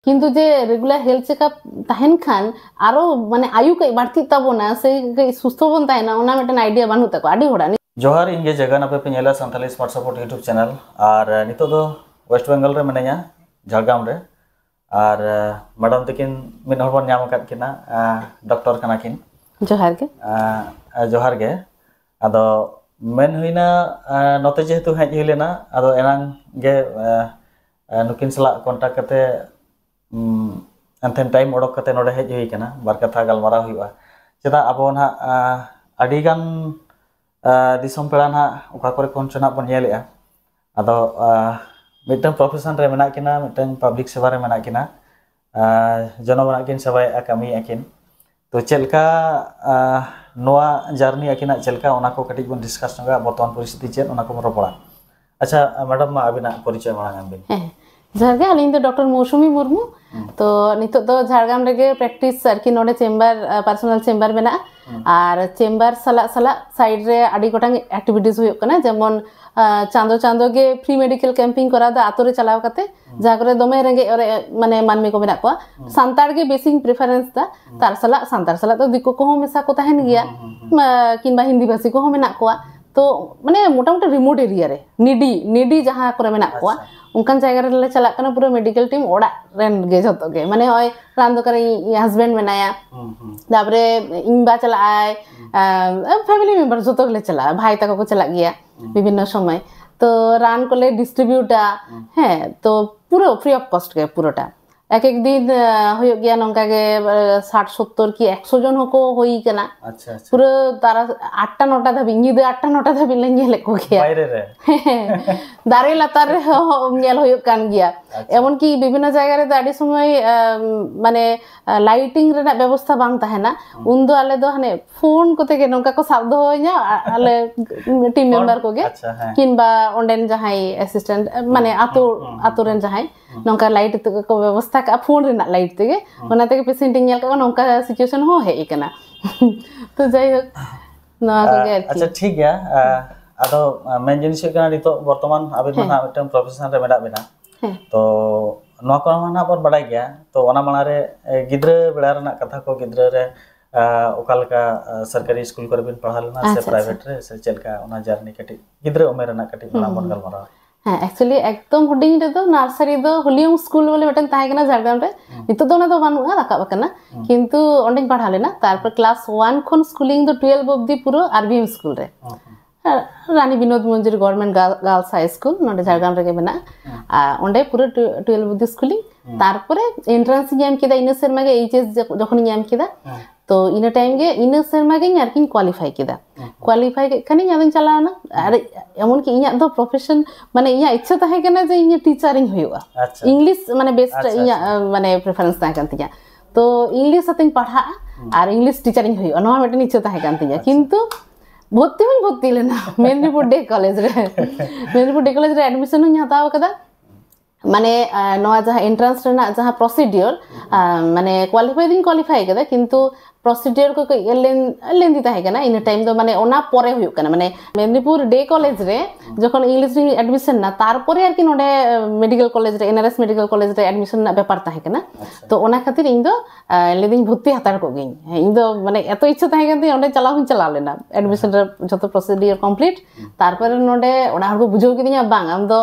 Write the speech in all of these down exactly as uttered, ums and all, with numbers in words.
ᱠᱤᱱᱛᱩ ᱡᱮ regular health checkup ᱛᱟᱦᱮᱱ ᱠᱷᱟᱱ ᱟᱨᱚ ᱢᱟᱱᱮ ᱟᱭᱩ ᱠᱟᱹᱡ ᱵᱟᱹᱲᱛᱤᱜ ᱛᱟᱵᱚᱱᱟ ᱥᱮ ᱠᱟᱹᱡ ᱥᱩᱥᱛᱷᱚ ᱵᱚᱱ ᱛᱟᱦᱮᱱᱟ, ᱚᱱᱟ ᱢᱤᱫᱴᱮᱱ ᱟᱭᱰᱤᱭᱟ ᱵᱟᱹᱱᱩᱜ ᱛᱟᱠᱚᱣᱟ ᱟᱹᱰᱤ ᱦᱚᱲᱟᱜ᱾ ᱡᱚᱦᱟᱨ, ᱤᱧ ᱜᱮ ᱡᱟᱭᱜᱟ ᱱᱟᱯᱮ ᱯᱮ ᱧᱮᱞᱟ Santali smart support YouTube channel. ᱟᱨ ᱱᱤᱛᱚᱜ ᱫᱚ ᱳᱭᱮᱥᱴ ᱵᱮᱝᱜᱚᱞ ᱨᱮ ᱢᱤᱱᱟᱹᱧᱟ, ᱡᱷᱟᱲᱜᱨᱟᱢ ᱨᱮ᱾ ᱟᱨ ᱢᱮᱰᱟᱢ ᱛᱟᱹᱠᱤᱱ ᱢᱤᱫ ᱦᱚᱲ ᱵᱚᱱ ᱧᱟᱢ ᱟᱠᱟᱫ ᱠᱤᱱᱟ, ᱰᱚᱠᱴᱚᱨ ᱠᱟᱱᱟ ᱠᱤᱱ᱾ ᱡᱚᱦᱟᱨ ᱜᱮ᱾ ᱡᱚᱦᱟᱨ ᱜᱮ᱾ ᱟᱫᱚ ᱢᱮᱱ ᱦᱩᱭᱱᱟ, ᱱᱚᱛᱮ ᱡᱮᱦᱮᱛᱩ ᱦᱮᱡ ᱦᱩᱭ ᱞᱮᱱᱟ, ᱟᱫᱚ ᱮᱱᱟᱝ ᱜᱮ ᱱᱩᱠᱤᱱ ᱥᱟᱞᱟᱜ ᱠᱚᱱᱴᱟᱠᱴ ᱠᱟᱛᱮ ᱮᱱᱛᱮ ᱴᱟᱭᱤᱢ ᱚᱰᱚᱠ ᱠᱟᱛᱮ ᱱᱚᱰᱮ ᱦᱮᱡ ᱦᱩᱭ ᱠᱟᱱᱟ, ᱵᱟᱨ ᱠᱟᱛᱷᱟ ᱜᱟᱞᱢᱟᱨᱟᱣ ᱦᱩᱭᱩᱜᱼᱟ᱾ ᱪᱮᱫᱟᱜ ᱟᱵᱚ ᱱᱟᱦᱟᱜ ᱟᱹᱰᱤ ᱜᱟᱱ ᱫᱤᱥᱚᱢ ᱯᱮᱲᱟ ᱱᱟᱦᱟᱜ ᱚᱠᱟ ᱠᱚᱨᱮ ᱠᱷᱚᱱ ᱪᱚ ᱱᱟᱦᱟᱜ ᱵᱚᱱ ᱧᱮᱞᱮᱜᱼᱟ᱾ ᱟᱫᱚ ᱢᱤᱫᱴᱟᱝ ᱯᱨᱚᱯᱷᱮᱥᱚᱱ ᱨᱮ ᱢᱮᱱᱟᱜ ᱠᱤᱱᱟ, ᱢᱤᱫᱴᱟᱝ ᱯᱟᱵᱽᱞᱤᱠ ᱥᱮᱵᱟ ᱨᱮ ᱢᱮᱱᱟᱜ ᱠᱤᱱᱟ, ᱡᱚᱱᱚᱜᱚᱱ ᱨᱮᱱᱟᱜ ᱠᱤᱱ ᱥᱮᱵᱟᱭᱮᱫᱼᱟ, ᱠᱟᱹᱢᱤᱭᱮᱫᱼᱟ ᱠᱤᱱ᱾ ᱛᱚ ᱪᱮᱫ ᱞᱮᱠᱟ ᱱᱚᱣᱟ ᱡᱟᱨᱱᱤ ᱟᱹᱠᱤᱱᱟᱜ ᱪᱮᱫ ᱞᱮᱠᱟ, ᱚᱱᱟ ᱠᱚ ᱠᱟᱹᱴᱤᱡ ᱵᱚᱱ ᱰᱤᱥᱠᱟᱥ ᱧᱚᱜᱟ, ᱵᱚᱨᱛᱚᱢᱟᱱ ᱯᱚᱨᱤᱥᱛᱷᱤᱛᱤ ᱪᱮᱫ, ᱚᱱᱟ ᱠᱚᱵᱚᱱ ᱨᱚᱯᱚᱲᱟ᱾ ᱟᱪᱪᱷᱟ ᱢᱮᱰᱟᱢ, ᱢᱟ ᱟᱹᱵᱤᱱᱟᱜ ᱯᱚᱨᱤᱪᱚᱭ ᱢᱟᱲᱟᱝ ᱮᱢ ᱵᱤᱱ᱾ ᱦᱮᱸ, ᱡᱚᱦᱟᱨ ᱜᱮ, ᱟᱹᱞᱤᱧ ᱫᱚ ᱰᱚᱠᱴᱚᱨ ᱢᱳᱣᱥᱩᱢᱤ ᱢᱩᱨᱢᱩ᱾ ᱛᱚ ᱱᱤᱛᱚᱜ ᱫᱚ ᱡᱷᱟᱲᱜᱨᱟᱢ ᱨᱮᱜᱮ ᱯᱨᱮᱠᱴᱤᱥ ᱟᱨᱠᱤ, ᱱᱚᱰᱮ ᱪᱮᱢᱵᱟᱨ, ᱯᱟᱨᱥᱚᱱᱟᱞ ᱪᱮᱢᱵᱟᱨ ᱢᱮᱱᱟᱜᱼᱟ᱾ ᱟᱨ ᱪᱮᱢᱵᱟᱨ ᱥᱟᱞᱟᱜ ᱥᱟᱞᱟᱜ ᱥᱟᱭᱤᱰ ᱨᱮ ᱟᱹᱰᱤ ᱜᱚᱴᱟᱝ ᱮᱠᱴᱤᱵᱷᱤᱴᱤᱥ ᱦᱩᱭᱩᱜ ᱠᱟᱱᱟ, ᱡᱮᱢᱚᱱ ᱪᱟᱸᱫᱚ ᱪᱟᱸᱫᱚ ᱜᱮ ᱯᱷᱨᱤ ᱢᱮᱰᱤᱠᱮᱞ ᱠᱮᱢᱯᱤᱝ ᱠᱚᱨᱟᱣ ᱫᱟ ᱟᱛᱳ ᱨᱮ ᱪᱟᱞᱟᱣ ᱠᱟᱛᱮ, ᱡᱟᱦᱟᱸ ᱠᱚᱨᱮ ᱫᱚᱢᱮ ᱨᱮᱸᱜᱮᱡ ᱚᱨᱮᱡ ᱢᱟᱱᱮ ᱢᱟᱹᱱᱢᱤ ᱠᱚ ᱢᱮᱱᱟᱜ ᱠᱚᱣᱟ᱾ ᱥᱟᱱᱛᱟᱲ ᱜᱮ ᱵᱮᱥᱤᱧ ᱯᱨᱤᱯᱷᱟᱨᱮᱱᱥ ᱫᱟ᱾ ᱛᱟᱨ ᱥᱟᱞᱟᱜ ᱥᱟᱱᱛᱟᱲ ᱥᱟᱞᱟᱜ ᱫᱚ ᱫᱤᱠᱩ ᱠᱚᱦᱚᱸ ᱢᱮᱥᱟ ᱠᱚ ᱛᱟᱦᱮᱱ ᱜᱮᱭᱟ᱾ ᱠᱤᱝᱵᱟ ᱦᱤᱱᱫᱤ ᱵᱷᱟᱥᱤ ᱠᱚᱦᱚᱸ ᱢᱮᱱᱟᱜ ᱠᱚᱣᱟ᱾ ᱛᱚ ᱢᱟᱱᱮ ᱢᱚᱴᱟᱢᱩᱴᱤ ᱨᱤᱢᱳᱴ ᱮᱨᱤᱭᱟ ᱨᱮ ᱱᱤᱰᱤ ᱱᱤᱰᱤ ᱡᱟᱦᱟᱸ ᱠᱚᱨᱮ ᱢᱮᱱᱟᱜ ᱠᱚᱣᱟ, ᱚᱱᱠᱟᱱ ᱡᱟᱭᱜᱟ ᱨᱮᱞᱮ ᱪᱟᱞᱟᱜ ᱠᱟᱱᱟ᱾ ᱯᱩᱨᱟᱹ ᱢᱮᱰᱤᱠᱮᱞ ᱴᱤᱢ ᱚᱲᱟᱜ ᱨᱮᱱ ᱜᱮ ᱡᱷᱚᱛᱚ ᱜᱮ, ᱢᱟᱱᱮ ᱱᱚᱜᱼᱚᱭ ᱨᱟᱱ ᱫᱚᱠᱟᱱ ᱨᱮ ᱤᱧ ᱦᱟᱥᱵᱮᱱᱰ ᱢᱮᱱᱟᱭᱟ, ᱛᱟᱯᱚᱨᱮ ᱤᱧ ᱵᱟ ᱪᱟᱞᱟᱜ ᱟᱭ, ᱯᱷᱮᱢᱤᱞᱤ ᱢᱮᱢᱵᱟᱨ ᱡᱷᱚᱛᱚ ᱜᱮᱞᱮ ᱪᱟᱞᱟᱜᱼᱟ, ᱵᱷᱟᱭ ᱛᱟᱠᱚ ᱠᱚ ᱪᱟᱞᱟᱜ ᱜᱮᱭᱟ ᱵᱤᱵᱷᱤᱱᱱᱚ ᱥᱚᱢᱚᱭ᱾ ᱛᱚ ᱨᱟᱱ ᱠᱚᱞᱮ ᱰᱤᱥᱴᱨᱤᱵᱤᱭᱩᱴᱟ᱾ ᱦᱮᱸ, ᱛᱚ ᱯᱩᱨᱟᱹ ᱯᱷᱨᱤ ᱚᱯᱷ ᱠᱚᱥᱴ ᱜᱮ ᱯᱩᱨᱟᱹᱴᱟ᱾ ᱮᱠ ᱮᱠ ᱫᱤᱱ ᱦᱩᱭᱩᱜ ᱜᱮᱭᱟ ᱱᱚᱝᱠᱟ ᱜᱮ, ᱥᱟᱴ ᱥᱚᱛᱛᱚᱨ ᱠᱤ ᱮᱠᱥᱚ ᱡᱚᱱ ᱦᱚᱸᱠᱚ ᱦᱩᱭ ᱠᱟᱱᱟ᱾ ᱟᱪᱪᱷᱟ, ᱟᱪᱪᱷᱟ᱾ ᱯᱩᱨᱟᱹ ᱛᱟᱨᱟ ᱟᱴᱴᱟ ᱱᱚᱴᱟ ᱫᱷᱟᱹᱵᱤᱡ, ᱧᱤᱫᱟᱹ ᱟᱴᱴᱟ ᱱᱚᱴᱟ ᱫᱷᱟᱹᱵᱤᱡ ᱞᱮ ᱧᱮᱞᱮᱫ ᱠᱚᱜᱮᱭᱟ᱾ ᱵᱟᱭᱨᱮ ᱨᱮ? ᱫᱟᱨᱮ ᱞᱟᱛᱟᱨ ᱨᱮᱦᱚᱸ ᱧᱮᱞ ᱦᱩᱭᱩᱜ ᱠᱟᱱ ᱜᱮᱭᱟ᱾ ᱟᱪᱪᱷᱟ᱾ ᱮᱢᱚᱱᱠᱤ ᱵᱤᱵᱷᱤᱱᱱᱚ ᱡᱟᱭᱜᱟ ᱨᱮᱫᱚ ᱟᱹᱰᱤ ᱥᱚᱢᱚᱭ ᱢᱟᱱᱮ ᱞᱟᱭᱤᱴᱤᱝ ᱨᱮᱱᱟᱜ ᱵᱮᱵᱚᱥᱛᱷᱟ ᱵᱟᱝ ᱛᱟᱦᱮᱱᱟ᱾ ᱩᱱᱫᱚ ᱟᱞᱮ ᱫᱚ ᱦᱟᱱᱮ ᱯᱷᱳᱱ ᱠᱚᱛᱮ ᱜᱮ ᱱᱚᱝᱠᱟ ᱠᱚ ᱥᱟᱵ ᱫᱚᱦᱚᱧᱟ, ᱟᱞᱮ ᱴᱤᱢ ᱢᱮᱢᱵᱟᱨ ᱠᱚᱜᱮ᱾ ᱟᱪᱪᱷᱟ, ᱦᱮᱸ᱾ ᱠᱤᱝᱵᱟ ᱚᱸᱰᱮᱱ ᱡᱟᱦᱟᱸᱭ ᱮᱥᱤᱥᱴᱮᱱᱴ, ᱢᱟᱱᱮ ᱟᱛᱳ ᱟᱛᱳ ᱨᱮᱱ ᱡᱟᱦᱟᱸᱭ ᱱᱚᱝᱠᱟ ᱞᱟᱭᱤᱴ ᱛᱮᱜᱮ ᱠᱚ ᱵᱮᱵᱚᱥᱛᱷᱟ ᱠᱟᱜᱼᱟ, ᱯᱷᱳᱱ ᱨᱮᱱᱟᱜ ᱞᱟᱭᱤᱴ ᱛᱮᱜᱮ᱾ ᱚᱱᱟ ᱛᱮᱜᱮ ᱯᱮᱥᱮᱱᱴ ᱤᱧ ᱧᱮᱞ ᱠᱟᱜ ᱠᱚᱣᱟ, ᱱᱚᱝᱠᱟ ᱥᱤᱪᱩᱭᱮᱥᱚᱱ ᱦᱚᱸ ᱦᱮᱡ ᱟᱠᱟᱱᱟ᱾ ᱛᱚ ᱡᱟᱭᱦᱳᱠ, ᱱᱚᱣᱟ ᱠᱚᱜᱮ ᱟᱨᱠᱤ᱾ ᱟᱪᱪᱷᱟ, ᱴᱷᱤᱠ ᱜᱮᱭᱟ᱾ ᱟᱫᱚ ᱢᱮᱱ ᱡᱤᱱᱤᱥ ᱦᱩᱭᱩᱜ ᱠᱟᱱᱟ, ᱱᱤᱛᱚᱜ ᱵᱚᱨᱛᱚᱢᱟᱱ ᱟᱵᱤᱱ ᱢᱟ ᱦᱮᱸ᱾ ᱱᱟᱦᱟᱜ ᱢᱤᱫᱴᱟᱝ ᱯᱨᱚᱯᱷᱮᱥᱚᱱ ᱨᱮ ᱢᱮᱱᱟᱜ ᱵᱤᱱᱟ᱾ ᱦᱮᱸ᱾ ᱛᱚ ᱱᱚᱣᱟ ᱠᱚ ᱢᱟ ᱱᱟᱦᱟᱜ ᱵᱚᱱ ᱵᱟᱰᱟᱭ ᱜᱮᱭᱟ᱾ ᱛᱚ ᱚᱱᱟ ᱢᱟᱲᱟᱝ ᱨᱮ ᱮ, ᱜᱤᱫᱽᱨᱟᱹ ᱵᱮᱲᱟ ᱨᱮᱱᱟᱜ ᱠᱟᱛᱷᱟ ᱠᱚ, ᱜᱤᱫᱽᱨᱟᱹ ᱨᱮ ᱟ, ᱚᱠᱟ ᱞᱮᱠᱟ ᱟ, ᱥᱚᱨᱠᱟᱨᱤ ᱥᱠᱩᱞ ᱠᱚᱨᱮ ᱵᱤᱱ ᱯᱟᱲᱦᱟᱣ ᱞᱮᱱᱟ ᱥᱮ ᱟᱪᱪᱷᱟ, ᱟᱪᱪᱷᱟ᱾ ᱯᱨᱟᱭᱵᱷᱮᱴ ᱨᱮ, ᱥᱮ ᱪᱮᱫ ᱞᱮᱠᱟ, ᱚᱱᱟ ᱡᱟᱨᱱᱤ ᱠᱟᱹᱴᱤᱡ, ᱜᱤᱫᱽᱨᱟᱹ ᱩᱢᱮᱨ ᱨᱮᱱᱟᱜ ᱠᱟᱹᱴᱤᱡ ᱢᱟᱲᱟᱝ ᱵᱚᱱ ᱜᱟᱞᱢᱟᱨᱟᱣᱟ᱾ ᱦᱮᱸ, actually ᱮᱠᱫᱚᱢ ᱦᱩᱰᱤᱧ ᱨᱮᱫᱚ ᱱᱟᱨᱥᱟᱨᱤ ᱫᱚ ᱦᱩᱞᱤᱭᱚᱝ ᱥᱠᱩᱞ ᱵᱚᱞᱮ ᱢᱤᱫᱴᱮᱱ ᱛᱟᱦᱮᱸ ᱠᱟᱱᱟ ᱡᱷᱟᱲᱜᱨᱟᱢ ᱨᱮ᱾ ᱱᱤᱛᱚᱜ ᱫᱚ ᱚᱱᱟ ᱫᱚ ᱵᱟᱹᱱᱩᱜᱼᱟ, ᱨᱟᱠᱟᱵ ᱟᱠᱟᱱᱟ᱾ ᱠᱤᱱᱛᱩ ᱚᱸᱰᱮᱧ ᱯᱟᱲᱦᱟᱣ ᱞᱮᱱᱟ᱾ ᱛᱟᱨᱯᱚᱨ ᱠᱞᱟᱥ ᱳᱣᱟᱱ ᱠᱷᱚᱱ ᱥᱠᱩᱞᱤᱝ ᱫᱚ ᱴᱩᱭᱮᱞᱵᱷ ᱚᱵᱫᱤ ᱯᱩᱨᱟᱹ ᱟᱨᱵᱤᱮᱢ ᱥᱠᱩᱞ ᱨᱮ᱾ ᱨᱟᱱᱤ ᱵᱤᱱᱳᱫ ᱢᱚᱧᱡᱩᱨᱤ ᱜᱚᱵᱷᱚᱨᱱᱢᱮᱱᱴ ᱜᱟᱨᱞᱥ ᱦᱟᱭ ᱥᱠᱩᱞ, ᱱᱚᱰᱮ ᱡᱷᱟᱲᱜᱨᱟᱢ ᱨᱮᱜᱮ ᱢᱮᱱᱟᱜᱼᱟ᱾ ᱟᱨ ᱚᱸᱰᱮ ᱯᱩᱨᱟᱹ ᱴᱩᱭᱮᱞᱵᱷ ᱚᱵᱫᱤ ᱥᱠᱩᱞᱤᱝ᱾ ᱛᱟᱨᱯᱚᱨᱮ ᱮᱱᱴᱨᱟᱱᱥ ᱤᱧ ᱮᱢ ᱠᱮᱫᱟ ᱤᱱᱟᱹ ᱥᱮᱨᱢᱟ ᱜᱮ, ᱮᱭᱤᱪ ᱮᱥ ᱡᱚᱠᱷᱚᱱᱤᱧ ᱮᱢ ᱠᱮᱫᱟ᱾ ᱛᱚ ᱤᱱᱟᱹ ᱴᱟᱭᱤᱢ ᱜᱮ, ᱤᱱᱟᱹ ᱥᱮᱨᱢᱟ ᱜᱮ ᱤᱧ ᱟᱨᱠᱤᱧ ᱠᱳᱣᱟᱞᱤᱯᱷᱟᱭ ᱠᱮᱫᱟ᱾ ᱠᱳᱣᱟᱞᱤᱯᱷᱟᱭ ᱠᱮᱫ ᱠᱷᱟᱱᱤᱧ ᱟᱫᱚᱧ ᱪᱟᱞᱟᱣᱱᱟ᱾ ᱟᱨ ᱮᱢᱚᱱ ᱠᱤ ᱤᱧᱟᱹᱜ ᱫᱚ ᱯᱨᱚᱯᱷᱮᱥᱚᱱ, ᱢᱟᱱᱮ ᱤᱧᱟᱹᱜ ᱤᱪᱪᱷᱟᱹ ᱛᱟᱦᱮᱸ ᱠᱟᱱᱟ ᱡᱮ ᱤᱧ ᱴᱤᱪᱟᱨᱤᱧ ᱦᱩᱭᱩᱜᱼᱟ᱾ ᱟᱪᱪᱷᱟ᱾ ᱤᱝᱞᱤᱥ ᱢᱟᱱᱮ ᱵᱮᱥᱴ ᱟᱪᱪᱷᱟ, ᱤᱧᱟᱹᱜ ᱢᱟᱱᱮ ᱯᱨᱮᱯᱷᱟᱨᱮᱱᱥ ᱛᱟᱦᱮᱸ ᱠᱟᱱ ᱛᱤᱧᱟ᱾ ᱛᱚ ᱤᱝᱞᱤᱥ ᱟᱛᱮᱧ ᱯᱟᱲᱦᱟᱜᱼᱟ ᱟᱨ ᱤᱝᱞᱤᱥ ᱴᱤᱪᱟᱨᱤᱧ ᱦᱩᱭᱩᱜᱼᱟ, ᱱᱚᱣᱟ ᱢᱤᱫᱴᱮᱱ ᱤᱪᱪᱷᱟᱹ ᱛᱟᱦᱮᱸ ᱠᱟᱱ ᱛᱤᱧᱟ᱾ ᱠᱤᱱᱛᱩ ᱵᱷᱚᱨᱛᱤ ᱦᱚᱸᱧ ᱵᱷᱚᱨᱛᱤ ᱞᱮᱱᱟ ᱢᱮᱫᱽᱱᱤᱯᱩᱨ ᱰᱮ ᱠᱚᱞᱮᱡᱽ ᱨᱮ᱾ ᱢᱮᱫᱽᱱᱤᱯᱩᱨ ᱰᱮ ᱠᱚᱞᱮᱡᱽ ᱨᱮ ᱮᱰᱢᱤᱥᱚᱱ ᱦᱚᱸᱧ ᱦᱟᱛᱟᱣ ᱠᱟᱫᱟ᱾ ᱢᱟᱱᱮ ᱟᱸ, ᱱᱚᱣᱟ ᱡᱟᱦᱟᱸ ᱮᱱᱴᱨᱟᱱᱥ ᱨᱮᱱᱟᱜ ᱡᱟᱦᱟᱸ ᱯᱨᱚᱥᱤᱰᱤᱭᱳᱨ, ᱢᱟᱱᱮ ᱠᱳᱣᱟᱞᱤᱯᱷᱟᱭ ᱫᱚᱧ ᱠᱳᱣᱟᱞᱤᱯᱷᱟᱭ ᱠᱟᱫᱟ, ᱠᱤᱱᱛᱩ ᱯᱨᱚᱥᱤᱰᱤᱭᱳᱨ ᱠᱚ ᱠᱟᱹᱡ ᱞᱮᱱ- ᱞᱮᱱᱫᱤ ᱛᱟᱦᱮᱸ ᱠᱟᱱᱟ᱾ ᱤᱱᱟᱹ ᱴᱟᱭᱤᱢ ᱫᱚ ᱢᱟᱱᱮ ᱚᱱᱟ ᱯᱚᱨᱮ ᱦᱩᱭᱩᱜ ᱠᱟᱱᱟ, ᱢᱟᱱᱮ ᱢᱮᱫᱽᱱᱤᱯᱩᱨ ᱰᱮ ᱠᱚᱞᱮᱡᱽ ᱨᱮ ᱡᱚᱠᱷᱚᱱ ᱤᱝᱞᱤᱥ ᱨᱤᱧ ᱮᱰᱢᱤᱥᱚᱱ ᱮᱱᱟ, ᱛᱟᱨᱯᱚᱨᱮ ᱟᱨᱠᱤ ᱱᱚᱰᱮ ᱢᱮᱰᱤᱠᱮᱞ ᱠᱚᱞᱮᱡᱽ ᱨᱮ, ᱮᱱ ᱟᱨ ᱮᱥ ᱢᱮᱰᱤᱠᱮᱞ ᱠᱚᱞᱮᱡᱽ ᱨᱮ ᱮᱰᱢᱤᱥᱚᱱ ᱨᱮᱱᱟᱜ ᱵᱮᱯᱟᱨ ᱛᱟᱦᱮᱸ ᱠᱟᱱᱟ᱾ ᱛᱚ ᱚᱱᱟ ᱠᱷᱟᱹᱛᱤᱨ ᱤᱧ ᱫᱚ ᱟᱸ, ᱞᱟᱹᱭᱫᱟᱹᱧ ᱵᱷᱚᱨᱛᱤ ᱦᱟᱛᱟᱲ ᱠᱚᱜ ᱜᱤᱧ᱾ ᱦᱮᱸ, ᱤᱧ ᱫᱚ ᱢᱟᱱᱮ ᱮᱛᱚ ᱤᱪᱪᱷᱟᱹ ᱛᱟᱦᱮᱸ ᱠᱟᱱ ᱛᱤᱧᱟ, ᱚᱸᱰᱮ ᱪᱟᱞᱟᱣ ᱦᱚᱸᱧ ᱪᱟᱞᱟᱣ ᱞᱮᱱᱟ᱾ ᱮᱰᱢᱤᱥᱚᱱ ᱨᱮ ᱡᱷᱚᱛᱚ ᱯᱨᱚᱥᱤᱰᱤᱭᱳᱨ ᱠᱚᱢᱯᱞᱤᱴ᱾ ᱛᱟᱨᱯᱚᱨᱮ ᱱᱚᱰᱮ ᱚᱲᱟᱜ ᱦᱚᱲ ᱠᱚ ᱵᱩᱡᱷᱟᱹᱣ ᱠᱤᱫᱤᱧᱟ, "ᱵᱟᱝ, ᱟᱢ ᱫᱚ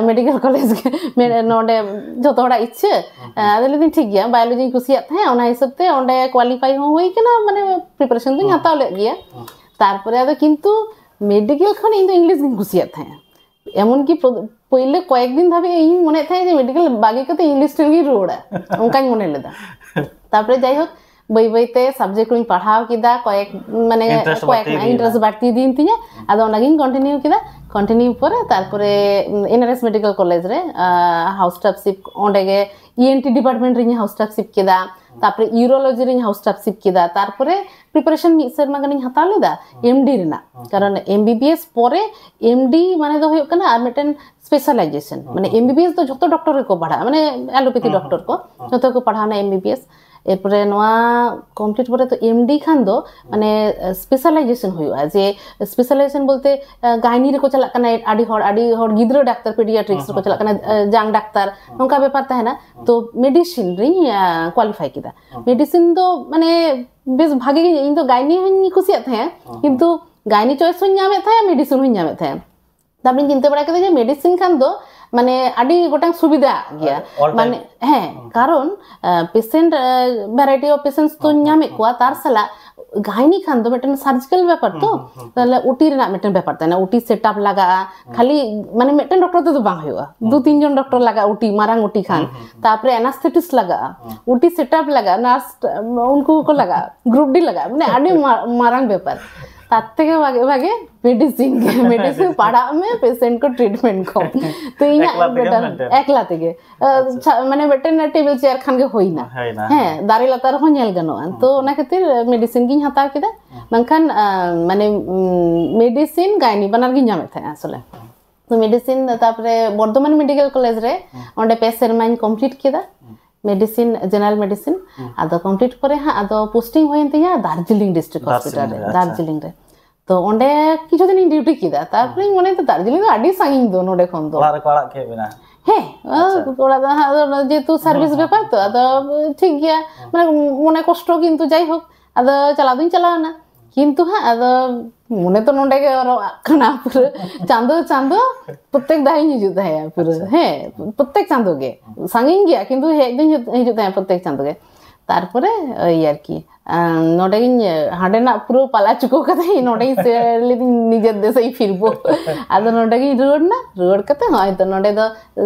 ᱢᱮᱰᱤᱠᱮᱞ ᱠᱚᱞᱮᱡᱽ ᱜᱮ ᱢᱮ-, ᱱᱚᱰᱮ ᱡᱷᱚᱛᱚ ᱦᱚᱲᱟᱜ ᱤᱪᱪᱷᱟᱹ᱾ ᱟᱸ, ᱟᱫᱚ ᱞᱟᱹᱭᱫᱟᱹᱧ ᱴᱷᱤᱠ ᱜᱮᱭᱟ, ᱵᱟᱭᱳᱞᱚᱡᱤᱧ ᱠᱩᱥᱤᱭᱟᱜ ᱛᱟᱦᱮᱸᱫ, ᱚᱱᱟ ᱦᱤᱥᱟᱹᱵ ᱛᱮ ᱚᱸᱰᱮ ᱠᱳᱣᱟᱞᱤᱯᱷᱟᱭ ᱦᱚᱸ ᱦᱩᱭ ᱠᱟᱱᱟ, ᱢᱟᱱᱮ ᱯᱨᱤᱯᱟᱨᱮᱥᱚᱱ ᱫᱚᱧ ᱦᱟᱛᱟᱣ ᱞᱮᱫ ᱜᱮᱭᱟ᱾ ᱛᱟᱨᱯᱚᱨᱮ ᱟᱫᱚ ᱠᱤᱱᱛᱩ ᱢᱮᱰᱤᱠᱮᱞ ᱠᱷᱚᱱ ᱤᱧ ᱫᱚ ᱤᱝᱞᱤᱥ ᱜᱤᱧ ᱠᱩᱥᱤᱭᱟᱜ ᱛᱟᱦᱮᱸᱫ᱾ ᱮᱢᱚᱱᱠᱤ ᱯᱨᱚ-, ᱯᱳᱭᱞᱳ ᱠᱚᱭᱮᱠ ᱫᱤᱱ ᱫᱷᱟᱹᱵᱤᱡ ᱤᱧ ᱢᱚᱱᱮᱭᱮᱫ ᱛᱟᱦᱮᱸᱫ ᱡᱮ ᱢᱮᱰᱤᱠᱮᱞ ᱵᱟᱹᱜᱤ ᱠᱟᱛᱮ ᱤᱝᱞᱤᱥ ᱴᱷᱮᱱ ᱜᱤᱧ ᱨᱩᱣᱟᱹᱲᱟ, ᱚᱱᱠᱟᱧ ᱢᱚᱱᱮ ᱞᱮᱫᱟ᱾ ᱛᱟᱨᱯᱚᱨᱮ ᱡᱟᱭᱦᱳᱠ, ᱵᱟᱹᱭ ᱵᱟᱹᱭ ᱛᱮ ᱥᱟᱵᱡᱮᱠᱴ ᱠᱚᱧ ᱯᱟᱲᱦᱟᱣ ᱠᱮᱫᱟ, ᱠᱚᱭᱮᱠ, ᱢᱟᱱᱮ Interest ᱠᱚᱭᱮᱠ ᱵᱟᱹᱲᱛᱤ ᱤᱫᱤᱭᱮᱱᱟ᱾ ᱤᱱᱴᱟᱨᱮᱥᱴ ᱵᱟᱹᱲᱛᱤ ᱤᱫᱤᱭᱮᱱ ᱛᱤᱧᱟ᱾ ᱟᱫᱚ ᱚᱱᱟᱜᱤᱧ ᱠᱚᱱᱴᱤᱱᱤᱭᱩ ᱠᱮᱫᱟ᱾ ᱠᱚᱱᱴᱤᱱᱤᱭᱩ ᱯᱚᱨᱮ ᱛᱟᱨᱯᱚᱨᱮ ᱮᱱ ᱟᱨ ᱮᱥ ᱢᱮᱰᱤᱠᱮᱞ ᱠᱚᱞᱮᱡᱽ ᱨᱮ ᱦᱟᱣᱩᱥ ᱥᱴᱟᱯᱥᱤᱯ, ᱚᱸᱰᱮ ᱜᱮ ᱤ ᱮᱱ ᱴᱤ ᱰᱤᱯᱟᱨᱴᱢᱮᱱᱴ ᱨᱤᱧ ᱦᱟᱣᱩᱥ ᱥᱴᱟᱯᱥᱤᱯ ᱠᱮᱫᱟ᱾ ᱛᱟᱨᱯᱚᱨᱮ ᱤᱭᱩᱨᱳᱞᱚᱡᱤ ᱨᱤᱧ ᱦᱟᱣᱩᱥ ᱥᱴᱟᱯᱥᱤᱯ ᱠᱮᱫᱟ᱾ ᱛᱟᱨᱯᱚᱨᱮ ᱯᱨᱤᱯᱟᱨᱮᱥᱚᱱ ᱢᱤᱫ ᱥᱮᱨᱢᱟ ᱜᱟᱱᱤᱧ ᱦᱟᱛᱟᱣ ᱞᱮᱫᱟ ᱮᱢ ᱰᱤ ᱨᱮᱱᱟᱜ, ᱠᱟᱨᱚᱱ ᱮᱢ ᱵᱤ ᱵᱤ ᱮᱥ ᱯᱚᱨᱮ ᱮᱢ ᱰᱤ ᱢᱟᱱᱮ ᱫᱚ ᱦᱩᱭᱩᱜ ᱠᱟᱱᱟ ᱟᱨ ᱢᱤᱫᱴᱮᱱ ᱥᱯᱮᱥᱟᱞᱟᱭᱡᱮᱥᱚᱱ᱾ ᱢᱟᱱᱮ ᱮᱢ ᱵᱤ ᱵᱤ ᱮᱥ ᱫᱚ ᱡᱷᱚᱛᱚ ᱰᱚᱠᱴᱚᱨ ᱜᱮᱠᱚ ᱯᱟᱲᱦᱟᱜᱼᱟ, ᱢᱟᱱᱮ ᱮᱞᱳᱯᱮᱛᱷᱤ ᱰᱚᱠᱴᱚᱨ ᱠᱚ ᱡᱷᱚᱛᱚ ᱜᱮᱠᱚ ᱯᱟᱲᱦᱟᱣᱱᱟ ᱮᱢ ᱵᱤ ᱵᱤ ᱮᱥ᱾ ᱮᱨᱯᱚᱨᱮ ᱱᱚᱣᱟ ᱠᱚᱢᱯᱞᱤᱴ ᱯᱚᱨᱮ ᱛᱚ ᱮᱢᱰᱤ ᱠᱷᱟᱱ ᱫᱚ ᱢᱟᱱᱮ ᱥᱯᱮᱥᱟᱞᱟᱭᱡᱮᱥᱚᱱ ᱦᱩᱭᱩᱜᱼᱟ, ᱡᱮ ᱥᱯᱮᱥᱟᱞᱟᱭᱡᱮᱥᱚᱱ ᱵᱚᱞᱛᱮ ᱜᱟᱭᱱᱤ ᱨᱮᱠᱚ ᱪᱟᱞᱟᱜ ᱠᱟᱱᱟ ᱟᱹᱰᱤ ᱦᱚᱲ, ᱟᱹᱰᱤ ᱦᱚᱲ ᱜᱤᱫᱽᱨᱟᱹ ᱰᱟᱠᱛᱟᱨ, ᱯᱤᱰᱤᱭᱟᱴᱨᱤᱠᱥ ᱨᱮᱠᱚ ᱪᱟᱞᱟᱜ ᱠᱟᱱᱟ, ᱡᱟᱝ ᱰᱟᱠᱛᱟᱨ, ᱱᱚᱝᱠᱟ ᱵᱮᱯᱟᱨ ᱛᱟᱦᱮᱱᱟ᱾ ᱛᱚ ᱢᱮᱰᱤᱥᱤᱱ ᱨᱤᱧ ᱠᱳᱣᱟᱞᱤᱯᱷᱟᱭ ᱠᱮᱫᱟ᱾ ᱢᱮᱰᱤᱥᱤᱱ ᱫᱚ ᱢᱟᱱᱮ ᱵᱮᱥ ᱵᱷᱟᱜᱮ ᱜᱮ, ᱤᱧ ᱫᱚ ᱜᱟᱭᱱᱤ ᱦᱚᱸᱧ ᱠᱩᱥᱤᱭᱟᱜ ᱛᱟᱦᱮᱸᱫ, ᱠᱤᱱᱛᱩ ᱜᱟᱭᱱᱤ ᱪᱚᱭᱮᱥ ᱦᱚᱸᱧ ᱧᱟᱢᱮᱫ ᱛᱟᱦᱮᱸᱫ, ᱢᱮᱰᱤᱥᱤᱱ ᱦᱚᱸᱧ ᱧᱟᱢᱮᱫ ᱛᱟᱦᱮᱸᱫ᱾ ᱛᱟᱨᱯᱚᱨᱮᱧ ᱪᱤᱱᱛᱟᱹ ᱵᱟᱲᱟ ᱠᱮᱫᱟ ᱡᱮ ᱢᱮᱰᱤᱥᱤᱱ ᱠᱷᱟᱱ ᱫᱚ ᱢᱟᱱᱮ ᱟᱹᱰᱤ ᱜᱚᱴᱟᱝ ᱥᱩᱵᱤᱫᱷᱟ ᱜᱮᱭᱟ᱾ All time. ᱢᱟᱱᱮ ᱦᱮᱸ, ᱠᱟᱨᱚᱱ ᱯᱮᱥᱮᱱᱴ ᱵᱷᱮᱨᱟᱭᱴᱤ ᱚᱯᱷ ᱯᱮᱥᱮᱱᱴ ᱛᱚ ᱧᱟᱢᱮᱫ ᱠᱚᱣᱟ, ᱛᱟᱨ ᱥᱟᱞᱟᱜ ᱜᱟᱭᱱᱤ ᱠᱷᱟᱱ ᱫᱚ ᱢᱤᱫᱴᱮᱱ ᱥᱟᱨᱡᱤᱠᱟᱞ ᱵᱮᱯᱟᱨ ᱛᱚ, ᱛᱟᱦᱞᱮ ᱳᱴᱤ ᱨᱮᱱᱟᱜ ᱢᱤᱫᱴᱮᱱ ᱵᱮᱯᱟᱨ ᱛᱟᱦᱮᱱᱟ, ᱳᱴᱤ ᱥᱮᱴ ᱟᱯ ᱞᱟᱜᱟᱜᱼᱟ᱾ ᱠᱷᱟᱹᱞᱤ ᱢᱟᱱᱮ ᱢᱤᱫᱴᱮᱱ ᱰᱚᱠᱴᱚᱨ ᱛᱮᱫᱚ ᱵᱟᱝ ᱦᱩᱭᱩᱜᱼᱟ, ᱫᱩ ᱛᱤᱱ ᱡᱚᱱ ᱰᱚᱠᱴᱚᱨ ᱞᱟᱜᱟᱜᱼᱟ, ᱳᱴᱤ ᱢᱟᱨᱟᱝ ᱳᱴᱤ ᱠᱷᱟᱱ, ᱛᱟᱨᱯᱚᱨᱮ ᱮᱱᱟᱥᱛᱷᱮᱴᱤᱥᱴ ᱞᱟᱜᱟᱜᱼᱟ, ᱳᱴᱤ ᱥᱮᱴ ᱟᱯ ᱞᱟᱜᱟᱜᱼᱟ, ᱱᱟᱨᱥ ᱩᱱᱠᱩ ᱠᱚ ᱞᱟᱜᱟᱜᱼᱟ, ᱜᱨᱩᱯ ᱰᱤ ᱞᱟᱜᱟᱜᱼᱟ, ᱢᱟᱱᱮ ᱟᱹᱰᱤ ᱢᱟ- ᱢᱟᱨᱟᱝ ᱵᱮᱯᱟᱨ᱾ ᱛᱟᱨ ᱛᱷᱮᱠᱮ ᱵᱷᱟᱜᱮ ᱵᱷᱟᱜᱮ ᱢᱮᱰᱤᱥᱤᱱ ᱜᱮ, ᱢᱮᱰᱤᱥᱤᱱ ᱯᱟᱲᱦᱟᱜ ᱢᱮ, ᱯᱮᱥᱮᱱᱴ ᱠᱚ ᱴᱨᱤᱴᱢᱮᱱᱴ ᱠᱚᱢ᱾ ᱛᱚ ᱤᱧᱟᱹᱜ ᱮᱠᱞᱟ ᱛᱮᱜᱮ ᱵᱮᱴᱟᱨ maintain. ᱮᱠᱞᱟ ᱛᱮᱜᱮ᱾ ᱟᱪᱪᱷᱟ᱾ ᱢᱟᱱᱮ ᱢᱤᱫᱴᱮᱱ ᱴᱮᱵᱤᱞ ᱪᱮᱭᱟᱨ ᱠᱷᱟᱱ ᱜᱮ ᱦᱩᱭᱱᱟ᱾ ᱦᱩᱭᱱᱟ᱾ ᱦᱮᱸ, ᱫᱟᱨᱮ ᱞᱟᱛᱟᱨ ᱨᱮᱦᱚᱸ ᱧᱮᱞ ᱜᱟᱱᱚᱜᱼᱟ᱾ ᱛᱚ ᱚᱱᱟ ᱠᱷᱟᱹᱛᱤᱨ ᱢᱮᱰᱤᱥᱤᱱ ᱜᱤᱧ ᱦᱟᱛᱟᱣ ᱠᱮᱫᱟ᱾ ᱢᱮᱱᱠᱷᱟᱱ ᱟᱸ, ᱢᱟᱱᱮ ᱢᱮᱰᱤᱥᱤᱱ ᱜᱟᱭᱱᱤ ᱵᱟᱱᱟᱨ ᱜᱤᱧ ᱧᱟᱢᱮᱫ ᱛᱟᱦᱮᱸᱫ ᱟᱥᱚᱞᱮ᱾ ᱛᱚ ᱢᱮᱰᱤᱥᱤᱱ, ᱛᱟᱨᱯᱚᱨᱮ ᱵᱚᱨᱫᱷᱚᱢᱟᱱ ᱢᱮᱰᱤᱠᱮᱞ ᱠᱚᱞᱮᱡᱽ ᱨᱮ ᱚᱸᱰᱮ ᱯᱮ ᱥᱮᱨᱢᱟᱧ ᱠᱚᱢᱯᱞᱤᱴ ᱠᱮᱫᱟ ᱢᱮᱰᱤᱥᱤᱱ, ᱡᱮᱱᱟᱨᱟᱞ ᱢᱮᱰᱤᱥᱤᱱ᱾ ᱟᱫᱚ ᱠᱚᱢᱯᱞᱤᱴ ᱯᱚᱨᱮ ᱦᱟᱸᱜ ᱟᱫᱚ ᱯᱳᱥᱴᱤᱝ ᱦᱩᱭᱮᱱ ᱛᱤᱧᱟ ᱫᱟᱨᱡᱤᱞᱤᱝ ᱰᱤᱥᱴᱨᱤᱠᱴ ᱦᱚᱥᱯᱤᱴᱟᱞ ᱨᱮ, ᱫᱟᱨᱡᱤᱞᱤᱝ ᱨᱮ, ᱟᱪᱪᱷᱟ᱾ ᱫᱟᱨᱡᱤᱞᱤᱝ ᱨᱮ᱾ ᱛᱚ ᱚᱸᱰᱮ ᱠᱤᱪᱷᱩ ᱫᱤᱱᱤᱧ ᱰᱤᱭᱩᱴᱤ ᱠᱮᱫᱟ, ᱛᱟᱨᱯᱚᱨᱮᱧ ᱢᱚᱱᱮᱭᱮᱫᱟ ᱫᱟᱨᱡᱤᱞᱤᱝ ᱫᱚ ᱟᱹᱰᱤ ᱥᱟᱺᱜᱤᱧ ᱫᱚ ᱱᱚᱰᱮ ᱠᱷᱚᱱ ᱫᱚ᱾ ᱚᱲᱟᱜ ᱨᱮᱠᱚ ᱟᱲᱟᱜ ᱠᱮᱫ ᱵᱮᱱᱟ? ᱦᱮᱸ, ᱚᱲᱟᱜ ᱫᱚ ᱦᱟᱸᱜ ᱟᱫᱚ ᱡᱮᱦᱮᱛᱩ ᱥᱟᱨᱵᱷᱤᱥ ᱵᱮᱯᱟᱨ ᱛᱚ, ᱟᱫᱚ ᱴᱷᱤᱠ ᱜᱮᱭᱟ, ᱢᱟᱱᱮ ᱢᱚᱱᱮ ᱠᱚᱥᱴᱚ, ᱠᱤᱱᱛᱩ ᱡᱟᱭᱦᱳᱠ, ᱟᱫᱚ ᱪᱟᱞᱟᱣ ᱫᱩᱧ ᱪᱟᱞᱟᱣ ᱮᱱᱟ᱾ ᱠᱤᱱᱛᱩ ᱦᱟᱸᱜ ᱟᱫᱚ ᱢᱚᱱᱮ ᱛᱚ ᱱᱚᱰᱮ ᱜᱮ ᱚᱨᱚᱜ ᱠᱟᱱᱟ ᱯᱩᱨᱟᱹ᱾ ᱪᱟᱸᱫᱚ ᱪᱟᱸᱫᱚ ᱯᱨᱚᱛᱮᱠ ᱫᱷᱟᱣ ᱤᱧ ᱦᱤᱡᱩᱜ ᱛᱟᱦᱮᱸᱜᱼᱟ ᱯᱩᱨᱟᱹ᱾ ᱟᱪᱪᱷᱟ᱾ ᱦᱮᱸ, ᱯᱨᱚᱛᱮᱠ ᱪᱟᱸᱫᱚ ᱜᱮ᱾ ᱥᱟᱺᱜᱤᱧ ᱜᱮᱭᱟ, ᱠᱤᱱᱛᱩ ᱦᱮᱡ ᱫᱩᱧ ᱦᱤᱡᱩᱜ ᱛᱟᱦᱮᱸᱜᱼᱟ ᱯᱨᱚᱛᱮᱠ ᱪᱟᱸᱫᱚ ᱜᱮ᱾ ᱛᱟᱨᱯᱚᱨᱮ ᱳᱭ ᱟᱨᱠᱤ, ᱟᱸ, ᱱᱚᱰᱮ ᱜᱤᱧ, ᱦᱟᱸᱰᱮᱱᱟᱜ ᱯᱩᱨᱟᱹ ᱯᱟᱞᱟ ᱪᱩᱠᱟᱹᱣ ᱠᱟᱛᱮ ᱱᱚᱰᱮ ᱜᱤᱧ ᱥᱮ-, ᱞᱟᱹᱭᱫᱟᱹᱧ ᱱᱤᱡᱮᱨ ᱫᱮᱥᱮ ᱜᱤᱧ ᱯᱷᱤᱨᱵᱚ᱾ ᱟᱫᱚ ᱱᱚᱰᱮ ᱜᱤᱧ ᱨᱩᱣᱟᱹᱲ ᱮᱱᱟ᱾ ᱨᱩᱣᱟᱹᱲ ᱠᱟᱛᱮ ᱦᱚᱸᱜᱼᱚᱭ ᱛᱚ ᱱᱚᱰᱮ ᱫᱚ,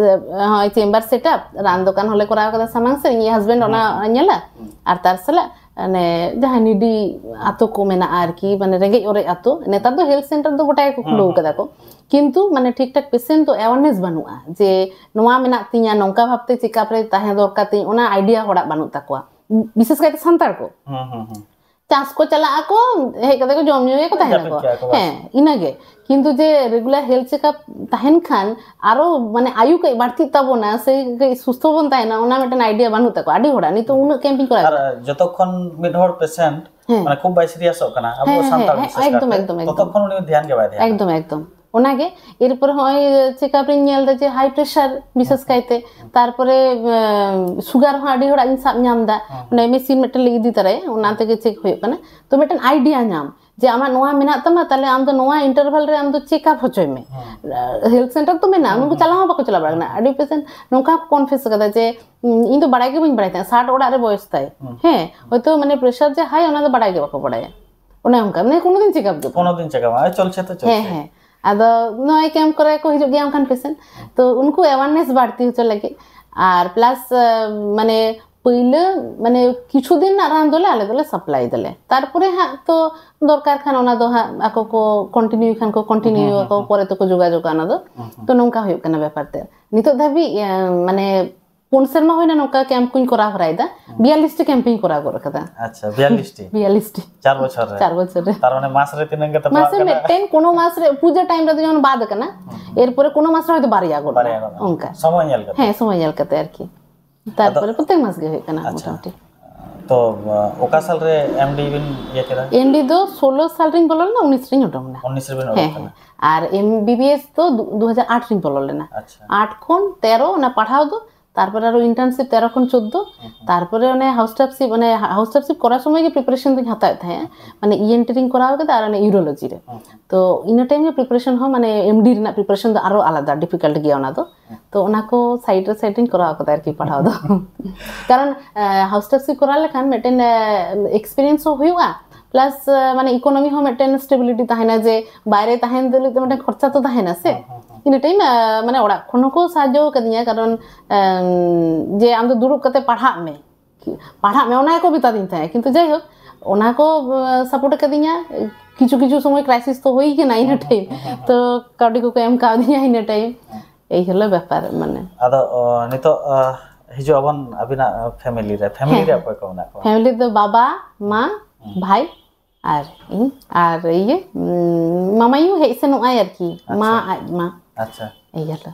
ᱦᱚᱸᱜᱼᱚᱭ ᱪᱮᱢᱵᱟᱨ ᱥᱮᱴᱟᱯ, ᱨᱟᱱ ᱫᱚᱠᱟᱱ ᱦᱚᱸᱞᱮ ᱠᱚᱨᱟᱣ ᱠᱟᱫᱟ ᱥᱟᱢᱟᱝ ᱥᱮᱫ, ᱤᱧᱤᱡ ᱦᱟᱥᱵᱮᱱᱰ ᱚᱱᱟ ᱧᱮᱞᱟ᱾ ᱟᱨ ᱛᱟᱨ ᱥᱟᱞᱟᱜ ᱚᱱᱮ ᱡᱟᱦᱟᱸ ᱱᱤᱰᱤ ᱟᱛᱳ ᱠᱚ ᱢᱮᱱᱟᱜᱼᱟ ᱟᱨᱠᱤ, ᱢᱟᱱᱮ ᱨᱮᱸᱜᱮᱡ ᱚᱨᱮᱡ ᱟᱛᱳ, ᱱᱮᱛᱟᱨ ᱫᱚ ᱦᱮᱞᱛᱷ ᱥᱮᱱᱴᱟᱨ ᱫᱚ ᱜᱚᱴᱟ ᱜᱮᱠᱚ ᱠᱷᱩᱞᱟᱹᱣ ᱠᱟᱫᱟ ᱠᱚ, ᱠᱤᱱᱛᱩ ᱢᱟᱱᱮ ᱴᱷᱤᱠ ᱴᱷᱟᱠ ᱯᱮᱥᱮᱱᱴ ᱫᱚ ᱮᱣᱟᱨᱱᱮᱥ ᱵᱟᱹᱱᱩᱜᱼᱟ ᱡᱮ ᱱᱚᱣᱟ ᱢᱮᱱᱟᱜ ᱛᱤᱧᱟ, ᱱᱚᱝᱠᱟ ᱵᱷᱟᱵᱛᱮ ᱪᱮᱠᱟᱯ ᱨᱮ ᱛᱟᱦᱮᱸ ᱫᱚᱨᱠᱟᱨ ᱛᱤᱧ, ᱚᱱᱟ ᱟᱭᱰᱤᱭᱟ ᱦᱚᱲᱟᱜ ᱵᱟᱹᱱᱩᱜ ᱛᱟᱠᱚᱣᱟ, ᱵᱤᱥᱮᱥ ᱠᱟᱭᱛᱮ ᱥᱟᱱᱛᱟᱲ ᱠᱚ᱾ ᱦᱩᱸ, ᱦᱩᱸ, ᱦᱩᱸ᱾ ᱪᱟᱥ ᱠᱚ ᱪᱟᱞᱟᱜ ᱟᱠᱚ, ᱦᱮᱡ ᱠᱟᱛᱮ ᱠᱚ ᱡᱚᱢ ᱧᱩᱭᱟᱠᱚ, ᱛᱟᱦᱮᱱ ᱡᱟᱹᱯᱤᱫ ᱟᱠᱚ᱾ ᱠᱟᱜᱼᱟ ᱠᱚ, ᱵᱟᱥ᱾ ᱦᱮᱸ, ᱤᱱᱟᱹᱜᱮ᱾ ᱠᱤᱱᱛᱩ ᱡᱮ regular health checkup ᱛᱟᱦᱮᱱ ᱠᱷᱟᱱ ᱟᱨᱚ ᱢᱟᱱᱮ ᱟᱭᱩ ᱠᱟᱹᱡ ᱵᱟᱹᱲᱛᱤᱜ ᱛᱟᱵᱚᱱᱟ, ᱥᱮ ᱠᱟᱹᱡ ᱥᱩᱥᱛᱷᱚ ᱵᱚᱱ ᱛᱟᱦᱮᱱᱟ, ᱚᱱᱟ ᱢᱤᱫᱴᱮᱱ idea ᱵᱟᱹᱱᱩᱜ ᱛᱟᱠᱚᱣᱟ ᱟᱹᱰᱤ ᱦᱚᱲᱟᱜ᱾ ᱱᱤᱛᱚᱜ ᱩᱱᱟᱹᱜ camp ᱤᱧ ᱠᱚᱨᱟᱣ ᱟᱨ ᱠᱮᱫᱟ᱾ ᱡᱚᱛᱚᱠᱷᱚᱱ ᱢᱤᱫ ᱦᱚᱲ patient ᱦᱮᱸ᱾ ᱢᱟᱱᱮ ᱠᱷᱩᱵ ᱵᱟᱭ seriousᱚᱜ ᱠᱟᱱᱟ, ᱟᱵᱚ ᱦᱮᱸ, ᱦᱮᱸ, ᱥᱟᱱᱛᱟᱲ ᱦᱮᱸ, ᱵᱤᱥᱮᱥ ᱮᱠᱫᱚᱢ, ᱠᱟᱨᱛᱮ, ᱮᱠᱫᱚᱢ, ᱮᱠᱫᱚᱢ᱾ ᱛᱚᱛᱚᱠᱷᱚᱱ ᱩᱱᱤ ᱫᱷᱮᱭᱟᱱ ᱜᱮ ᱵᱟᱭ ᱫᱷᱮᱭᱟᱱᱟ᱾ ᱮᱠᱫᱚᱢ, ᱮᱠᱫᱚᱢ᱾ ᱚᱱᱟᱜᱮ᱾ ᱮᱨᱯᱚᱨ ᱦᱚᱸᱜᱼᱚᱭ checkup ᱨᱤᱧ ᱧᱮᱞ ᱮᱫᱟ ᱡᱮ high pressure ᱵᱤᱥᱮᱥ ᱠᱟᱭᱛᱮ, ᱛᱟᱨᱯᱚᱨᱮ, ᱮᱸ, sugar ᱦᱚᱸ ᱟᱹᱰᱤ ᱦᱚᱲᱟᱜ ᱤᱧ ᱥᱟᱵ ᱧᱟᱢ ᱮᱫᱟ᱾ ᱦᱮᱸ᱾ ᱚᱱᱮ machine ᱢᱤᱫᱴᱮᱱ ᱞᱮ ᱤᱫᱤ ᱛᱟᱨᱟᱭᱟ, ᱚᱱᱟ ᱛᱮᱜᱮ check ᱦᱩᱭᱩᱜ ᱠᱟᱱᱟ᱾ ᱛᱚ ᱢᱤᱫᱴᱮᱱ idea ᱧᱟᱢ ᱡᱮ ᱟᱢᱟᱜ ᱱᱚᱣᱟ ᱢᱮᱱᱟᱜ ᱛᱟᱢᱟ, ᱛᱟᱦᱞᱮ ᱟᱢ ᱫᱚ ᱱᱚᱣᱟ interval ᱨᱮ ᱟᱢ ᱫᱚ checkup ᱦᱚᱪᱚᱭ ᱢᱮ᱾ ᱦᱮᱸ᱾ Health center ᱛᱚ ᱢᱮᱱᱟᱜᱼᱟ, ᱦᱮᱸ, ᱩᱱᱠᱩ ᱦᱮᱸ᱾ ᱪᱟᱞᱟᱣ ᱦᱚᱸ ᱵᱟᱠᱚ ᱪᱟᱞᱟᱣ ᱵᱟᱲᱟ ᱠᱟᱱᱟ᱾ ᱟᱹᱰᱤ patient ᱱᱚᱝᱠᱟ ᱠᱚ confess ᱠᱟᱫᱟ ᱡᱮ, "ᱩᱸ, ᱤᱧ ᱫᱚ ᱵᱟᱲᱟᱭ ᱜᱮ ᱵᱟᱹᱧ ᱵᱟᱲᱟᱭ ᱛᱟᱦᱮᱸᱫ, ᱥᱟᱴ ᱚᱲᱟᱜ ᱨᱮ ᱵᱚᱭᱚᱥ ᱛᱟᱭ᱾ ᱦᱮᱸ᱾ ᱦᱮᱸ, ᱦᱚᱭᱛᱳ ᱢᱟᱱᱮ pressure ᱡᱮ high, ᱚᱱᱟ ᱫᱚ ᱵᱟᱲᱟᱭ ᱜᱮ ᱵᱟᱠᱚ ᱵᱟᱲᱟᱭᱟ᱾" ᱚᱱᱮ ᱚᱱᱠᱟ, ᱢᱟᱱᱮ ᱠᱳᱱᱳ ᱫᱤᱱ checkup ᱜᱮ ᱵᱟᱝ᱾ ᱠᱳᱱᱳ ᱫᱤᱱ checkup ᱵᱟᱝ᱾ ᱦᱮᱸ, ᱪᱚᱞᱪᱮ ᱛᱚ ᱪᱚᱞᱪᱮ᱾ ᱦᱮᱸ, ᱦᱮᱸ᱾ ᱟᱫᱚ ᱱᱚᱜᱼᱚᱭ camp ᱠᱚᱨᱮ ᱠᱚ ᱦᱤᱡᱩᱜ ᱜᱮᱭᱟ ᱚᱱᱠᱟᱱ patient᱾ ᱛᱚ ᱩᱱᱠᱩ awareness ᱵᱟᱹᱲᱛᱤ ᱦᱚᱪᱚ ᱞᱟᱹᱜᱤᱫ᱾ ᱟᱨ plus, ᱟᱸ, ᱢᱟᱱᱮ ᱯᱟᱹᱭᱞᱟᱹ, ᱢᱟᱱᱮ ᱠᱤᱪᱷᱩ ᱫᱤᱱ ᱨᱮᱱᱟᱜ ᱨᱟᱱ ᱫᱚᱞᱮ, ᱟᱞᱮ ᱫᱚᱞᱮ supply ᱫᱟᱞᱮ᱾ ᱛᱟᱨᱯᱚᱨᱮ ᱦᱟᱸᱜ ᱛᱚ ᱫᱚᱨᱠᱟᱨ ᱠᱷᱟᱱ ᱚᱱᱟ ᱫᱚ ᱦᱟᱸᱜ ᱟᱠᱚ ᱠᱚ continue ᱠᱷᱟᱱ ᱠᱚ continue ᱦᱩᱸ, ᱦᱩᱸ, ᱟᱠᱚ, ᱦᱩᱸ᱾ ᱯᱚᱨᱮ ᱛᱮᱠᱚ ᱡᱳᱜᱟᱡᱳᱜᱟ ᱚᱱᱟ ᱫᱚ᱾ ᱦᱩᱸ, ᱦᱩᱸ᱾ ᱛᱚ ᱱᱚᱝᱠᱟ ᱦᱩᱭᱩᱜ ᱠᱟᱱᱟ ᱵᱮᱯᱟᱨ ᱛᱮ᱾ ᱱᱤᱛᱚᱜ ᱫᱷᱟᱹᱵᱤᱡ, ᱟᱸ, ᱢᱟᱱᱮ ᱯᱩᱱ ᱥᱮᱨᱢᱟ ᱦᱩᱭᱱᱟ ᱱᱚᱝᱠᱟ camp ᱠᱚᱧ ᱠᱚᱨᱟᱣ ᱦᱚᱨᱟᱭᱮᱫᱟ᱾ ᱦᱩᱸ᱾ ᱵᱤᱭᱟᱞᱞᱤᱥ ᱴᱤ camp ᱤᱧ ᱠᱚᱨᱟᱣ ᱜᱚᱫ ᱠᱟᱫᱟ᱾ ᱟᱪᱪᱷᱟ, ᱵᱤᱭᱟᱞᱞᱤᱥ ᱴᱤ? ᱵᱤᱭᱟᱞᱞᱤᱥ ᱴᱤ᱾ ᱪᱟᱨ ᱵᱚᱪᱷᱚᱨ ᱨᱮ? ᱪᱟᱨ ᱵᱚᱪᱷᱚᱨ ᱨᱮ᱾ ᱛᱟᱨ ᱢᱟᱱᱮ ᱢᱟᱥ ᱨᱮ ᱛᱤᱱᱟᱹᱜ ᱠᱟᱛᱮ ᱯᱟᱲᱟᱜ ᱢᱟᱥᱮ ᱠᱟᱱᱟ? ᱢᱤᱫᱴᱮᱱ, ᱠᱳᱱᱳ ᱢᱟᱥ ᱨᱮ ᱯᱩᱡᱟᱹ time ᱨᱮᱫᱚ ᱡᱮᱢᱚᱱ ᱵᱟᱫ ᱟᱠᱟᱱᱟ, ᱦᱩᱸ, ᱦᱩᱸ᱾ ᱮᱨᱯᱚᱨᱮ ᱠᱳᱱᱳ ᱢᱟᱥ ᱨᱮ ᱦᱚᱭᱛᱳ ᱵᱟᱨᱭᱟ ᱜᱚᱫ ᱵᱟᱨᱭᱟ ᱮᱱᱟ᱾ ᱜᱚᱫ ᱮᱱᱟ᱾ ᱚᱱᱠᱟ᱾ ᱥᱚᱢᱚᱭ ᱧᱮᱞ ᱠᱟᱛᱮ? ᱦᱮᱸ, ᱥᱚᱢᱚᱭ ᱧᱮᱞ ᱠᱟᱛᱮ ᱟᱨᱠᱤ᱾ ᱛᱟᱨᱯᱚᱨᱮ ᱟᱫᱚ ᱯᱨᱚᱛᱮᱠ ᱢᱟᱥ ᱜᱮ ᱦᱩᱭᱩᱜ ᱠᱟᱱᱟ ᱟᱪᱪᱷᱟ᱾ ᱢᱚᱴᱟᱢᱩᱴᱤ᱾ ᱛᱚ, ᱚᱠᱟ ᱥᱟᱞ ᱨᱮ M D ᱵᱤᱱ ᱤᱭᱟᱹ ᱠᱮᱫᱟ? M D ᱫᱚ ᱥᱳᱞᱳ ᱥᱟᱞ ᱨᱤᱧ ᱵᱚᱞᱚ ᱞᱮᱱᱟ, ᱩᱱᱤᱥ ᱨᱤᱧ ᱩᱰᱩᱝ ᱮᱱᱟ᱾ ᱩᱱᱤᱥ ᱨᱮᱵᱤᱱ ᱩᱰᱩᱝ ᱦᱮᱸ, ᱠᱟᱱᱟ? ᱦᱮᱸ᱾ ᱟᱨ M B B S ᱫᱚ ᱫᱩ-, ᱫᱩ ᱦᱟᱡᱟᱨ ᱟᱴ ᱨᱤᱧ ᱵᱚᱞᱚ ᱞᱮᱱᱟ᱾ ᱟᱪᱪᱷᱟ᱾ ᱟᱴ ᱠᱷᱚᱱ ᱛᱮᱨᱚ ᱚᱱᱟ ᱯᱟᱲᱦᱟᱣ ᱫᱚ, ᱛᱟᱨᱯᱚᱨᱮ ᱟᱨᱚ internship ᱛᱮᱨᱚ ᱠᱷᱚᱱ ᱪᱳᱫᱽᱫᱳ, ᱦᱩᱸ, ᱦᱩᱸ᱾ ᱛᱟᱨᱯᱚᱨᱮ ᱚᱱᱮ house staffship, ᱚᱱᱮ house staffship ᱠᱚᱨᱟᱣ ᱥᱚᱢᱚᱭ ᱜᱮ preparation ᱫᱚᱧ ᱦᱟᱛᱟᱣᱮᱫ ᱛᱟᱦᱮᱸᱜᱼᱟ᱾ ᱦᱩᱸ, ᱦᱩᱸ᱾ ᱢᱟᱱᱮ E N T ᱨᱤᱧ ᱠᱚᱨᱟᱣ ᱠᱮᱫᱟ ᱟᱨ ᱚᱱᱮ urology ᱨᱮ᱾ ᱦᱩᱸ, ᱦᱩᱸ᱾ ᱛᱚ ᱤᱱᱟᱹ time ᱜᱮ preparation ᱦᱚᱸ, ᱢᱟᱱᱮ M D ᱨᱮᱱᱟᱜ preparation ᱫᱚ ᱟᱨᱚ ᱟᱞᱟᱫᱟ difficult ᱜᱮᱭᱟ ᱚᱱᱟ ᱫᱚ᱾ ᱦᱩᱸ᱾ ᱛᱚ ᱚᱱᱟ ᱠᱚ side ᱨᱮ side ᱨᱤᱧ ᱠᱚᱨᱟᱣ ᱠᱟᱫᱟ ᱟᱨᱠᱤ ᱯᱟᱲᱦᱟᱣ ᱫᱚ᱾ ᱠᱟᱨᱚᱱ, ᱮ, house staffship ᱠᱚᱨᱟᱣ ᱞᱮᱠᱷᱟᱱ ᱢᱤᱫᱴᱮᱱ, ᱮ, experience ᱦᱚᱸ ᱦᱩᱭᱩᱜᱼᱟ, plus, ᱮ, ᱢᱟᱱᱮ economy ᱦᱚᱸ ᱢᱤᱫᱴᱮᱱ stability ᱛᱟᱦᱮᱱᱟ, ᱡᱮ ᱵᱟᱭᱨᱮ ᱛᱟᱦᱮᱱ ᱛᱩᱞᱩᱡ ᱫᱚ ᱢᱤᱫᱴᱮᱱ ᱠᱷᱚᱨᱪᱟ ᱛᱚ ᱛᱟᱦᱮᱱᱟ ᱥᱮ᱾ ᱦᱩᱸ, ᱦᱩᱸ, ᱦᱩᱸ᱾ ᱤᱱᱟᱹ time, ᱮ, ᱢᱟᱱᱮ ᱚᱲᱟᱜ ᱠᱷᱚᱱ ᱦᱚᱸᱠᱚ ᱥᱟᱦᱟᱡᱽᱡᱚ ᱟᱠᱟᱫᱤᱧᱟ, ᱠᱟᱨᱚᱱ, ᱮᱢ, ᱡᱮ ᱟᱢ ᱫᱚ ᱫᱩᱲᱩᱵ ᱠᱟᱛᱮ ᱯᱟᱲᱦᱟᱜ ᱢᱮ, ᱯᱟᱲᱦᱟᱜ ᱢᱮ, ᱚᱱᱟ ᱜᱮᱠᱚ ᱢᱮᱛᱟᱫᱤᱧ ᱛᱟᱦᱮᱸᱫ᱾ ᱠᱤᱱᱛᱩ ᱡᱟᱭᱦᱳᱠ, ᱚᱱᱟ ᱠᱚ, ᱮ, support ᱟᱠᱟᱫᱤᱧᱟ᱾ ᱠᱤᱪᱷᱩ ᱠᱤᱪᱷᱩ ᱥᱚᱢᱚᱭ crisis ᱛᱚ ᱦᱩᱭ ᱠᱟᱱᱟ ᱤᱱᱟᱹ ᱦᱩᱸ, ᱦᱩᱸ, time᱾ ᱦᱩᱸ, ᱦᱩᱸ, ᱦᱩᱸ᱾ ᱛᱚ ᱠᱟᱹᱣᱰᱤ ᱠᱚᱠᱚ ᱮᱢ ᱠᱟᱣᱫᱤᱧᱟ ᱤᱱᱟᱹ time᱾ ᱦᱩᱸ᱾ ᱮᱭ ᱦᱚᱞᱚ ᱵᱮᱯᱟᱨ, ᱢᱟᱱᱮ᱾ ᱟᱫᱚ, ᱚ, ᱱᱤᱛᱚᱜ, ᱚ, ᱦᱤᱡᱩᱜ ᱟᱵᱚᱱ ᱟᱹᱵᱤᱱᱟᱜ, ᱚ, family ᱨᱮ᱾ family ᱦᱮᱸ, ᱨᱮ ᱦᱮᱸ᱾ ᱚᱠᱚᱭ ᱠᱚ ᱢᱮᱱᱟᱜ ᱠᱚᱣᱟ? family ᱫᱚ ᱵᱟᱵᱟ, ᱢᱟ, ᱵᱷᱟᱭ ᱟᱨ ᱤᱧ ᱟᱨ ᱤᱭᱟᱹ ᱩᱸ, ᱢᱟᱢᱟᱭᱩ ᱦᱮᱡ ᱥᱮᱱᱚᱜ ᱟᱭ ᱟᱨᱠᱤ, ᱢᱟ ᱟᱪᱪᱷᱟ᱾ ᱟᱡ ᱢᱟ᱾ ᱟᱪᱪᱷᱟ᱾ ᱤᱭᱟᱹ ᱞᱮ᱾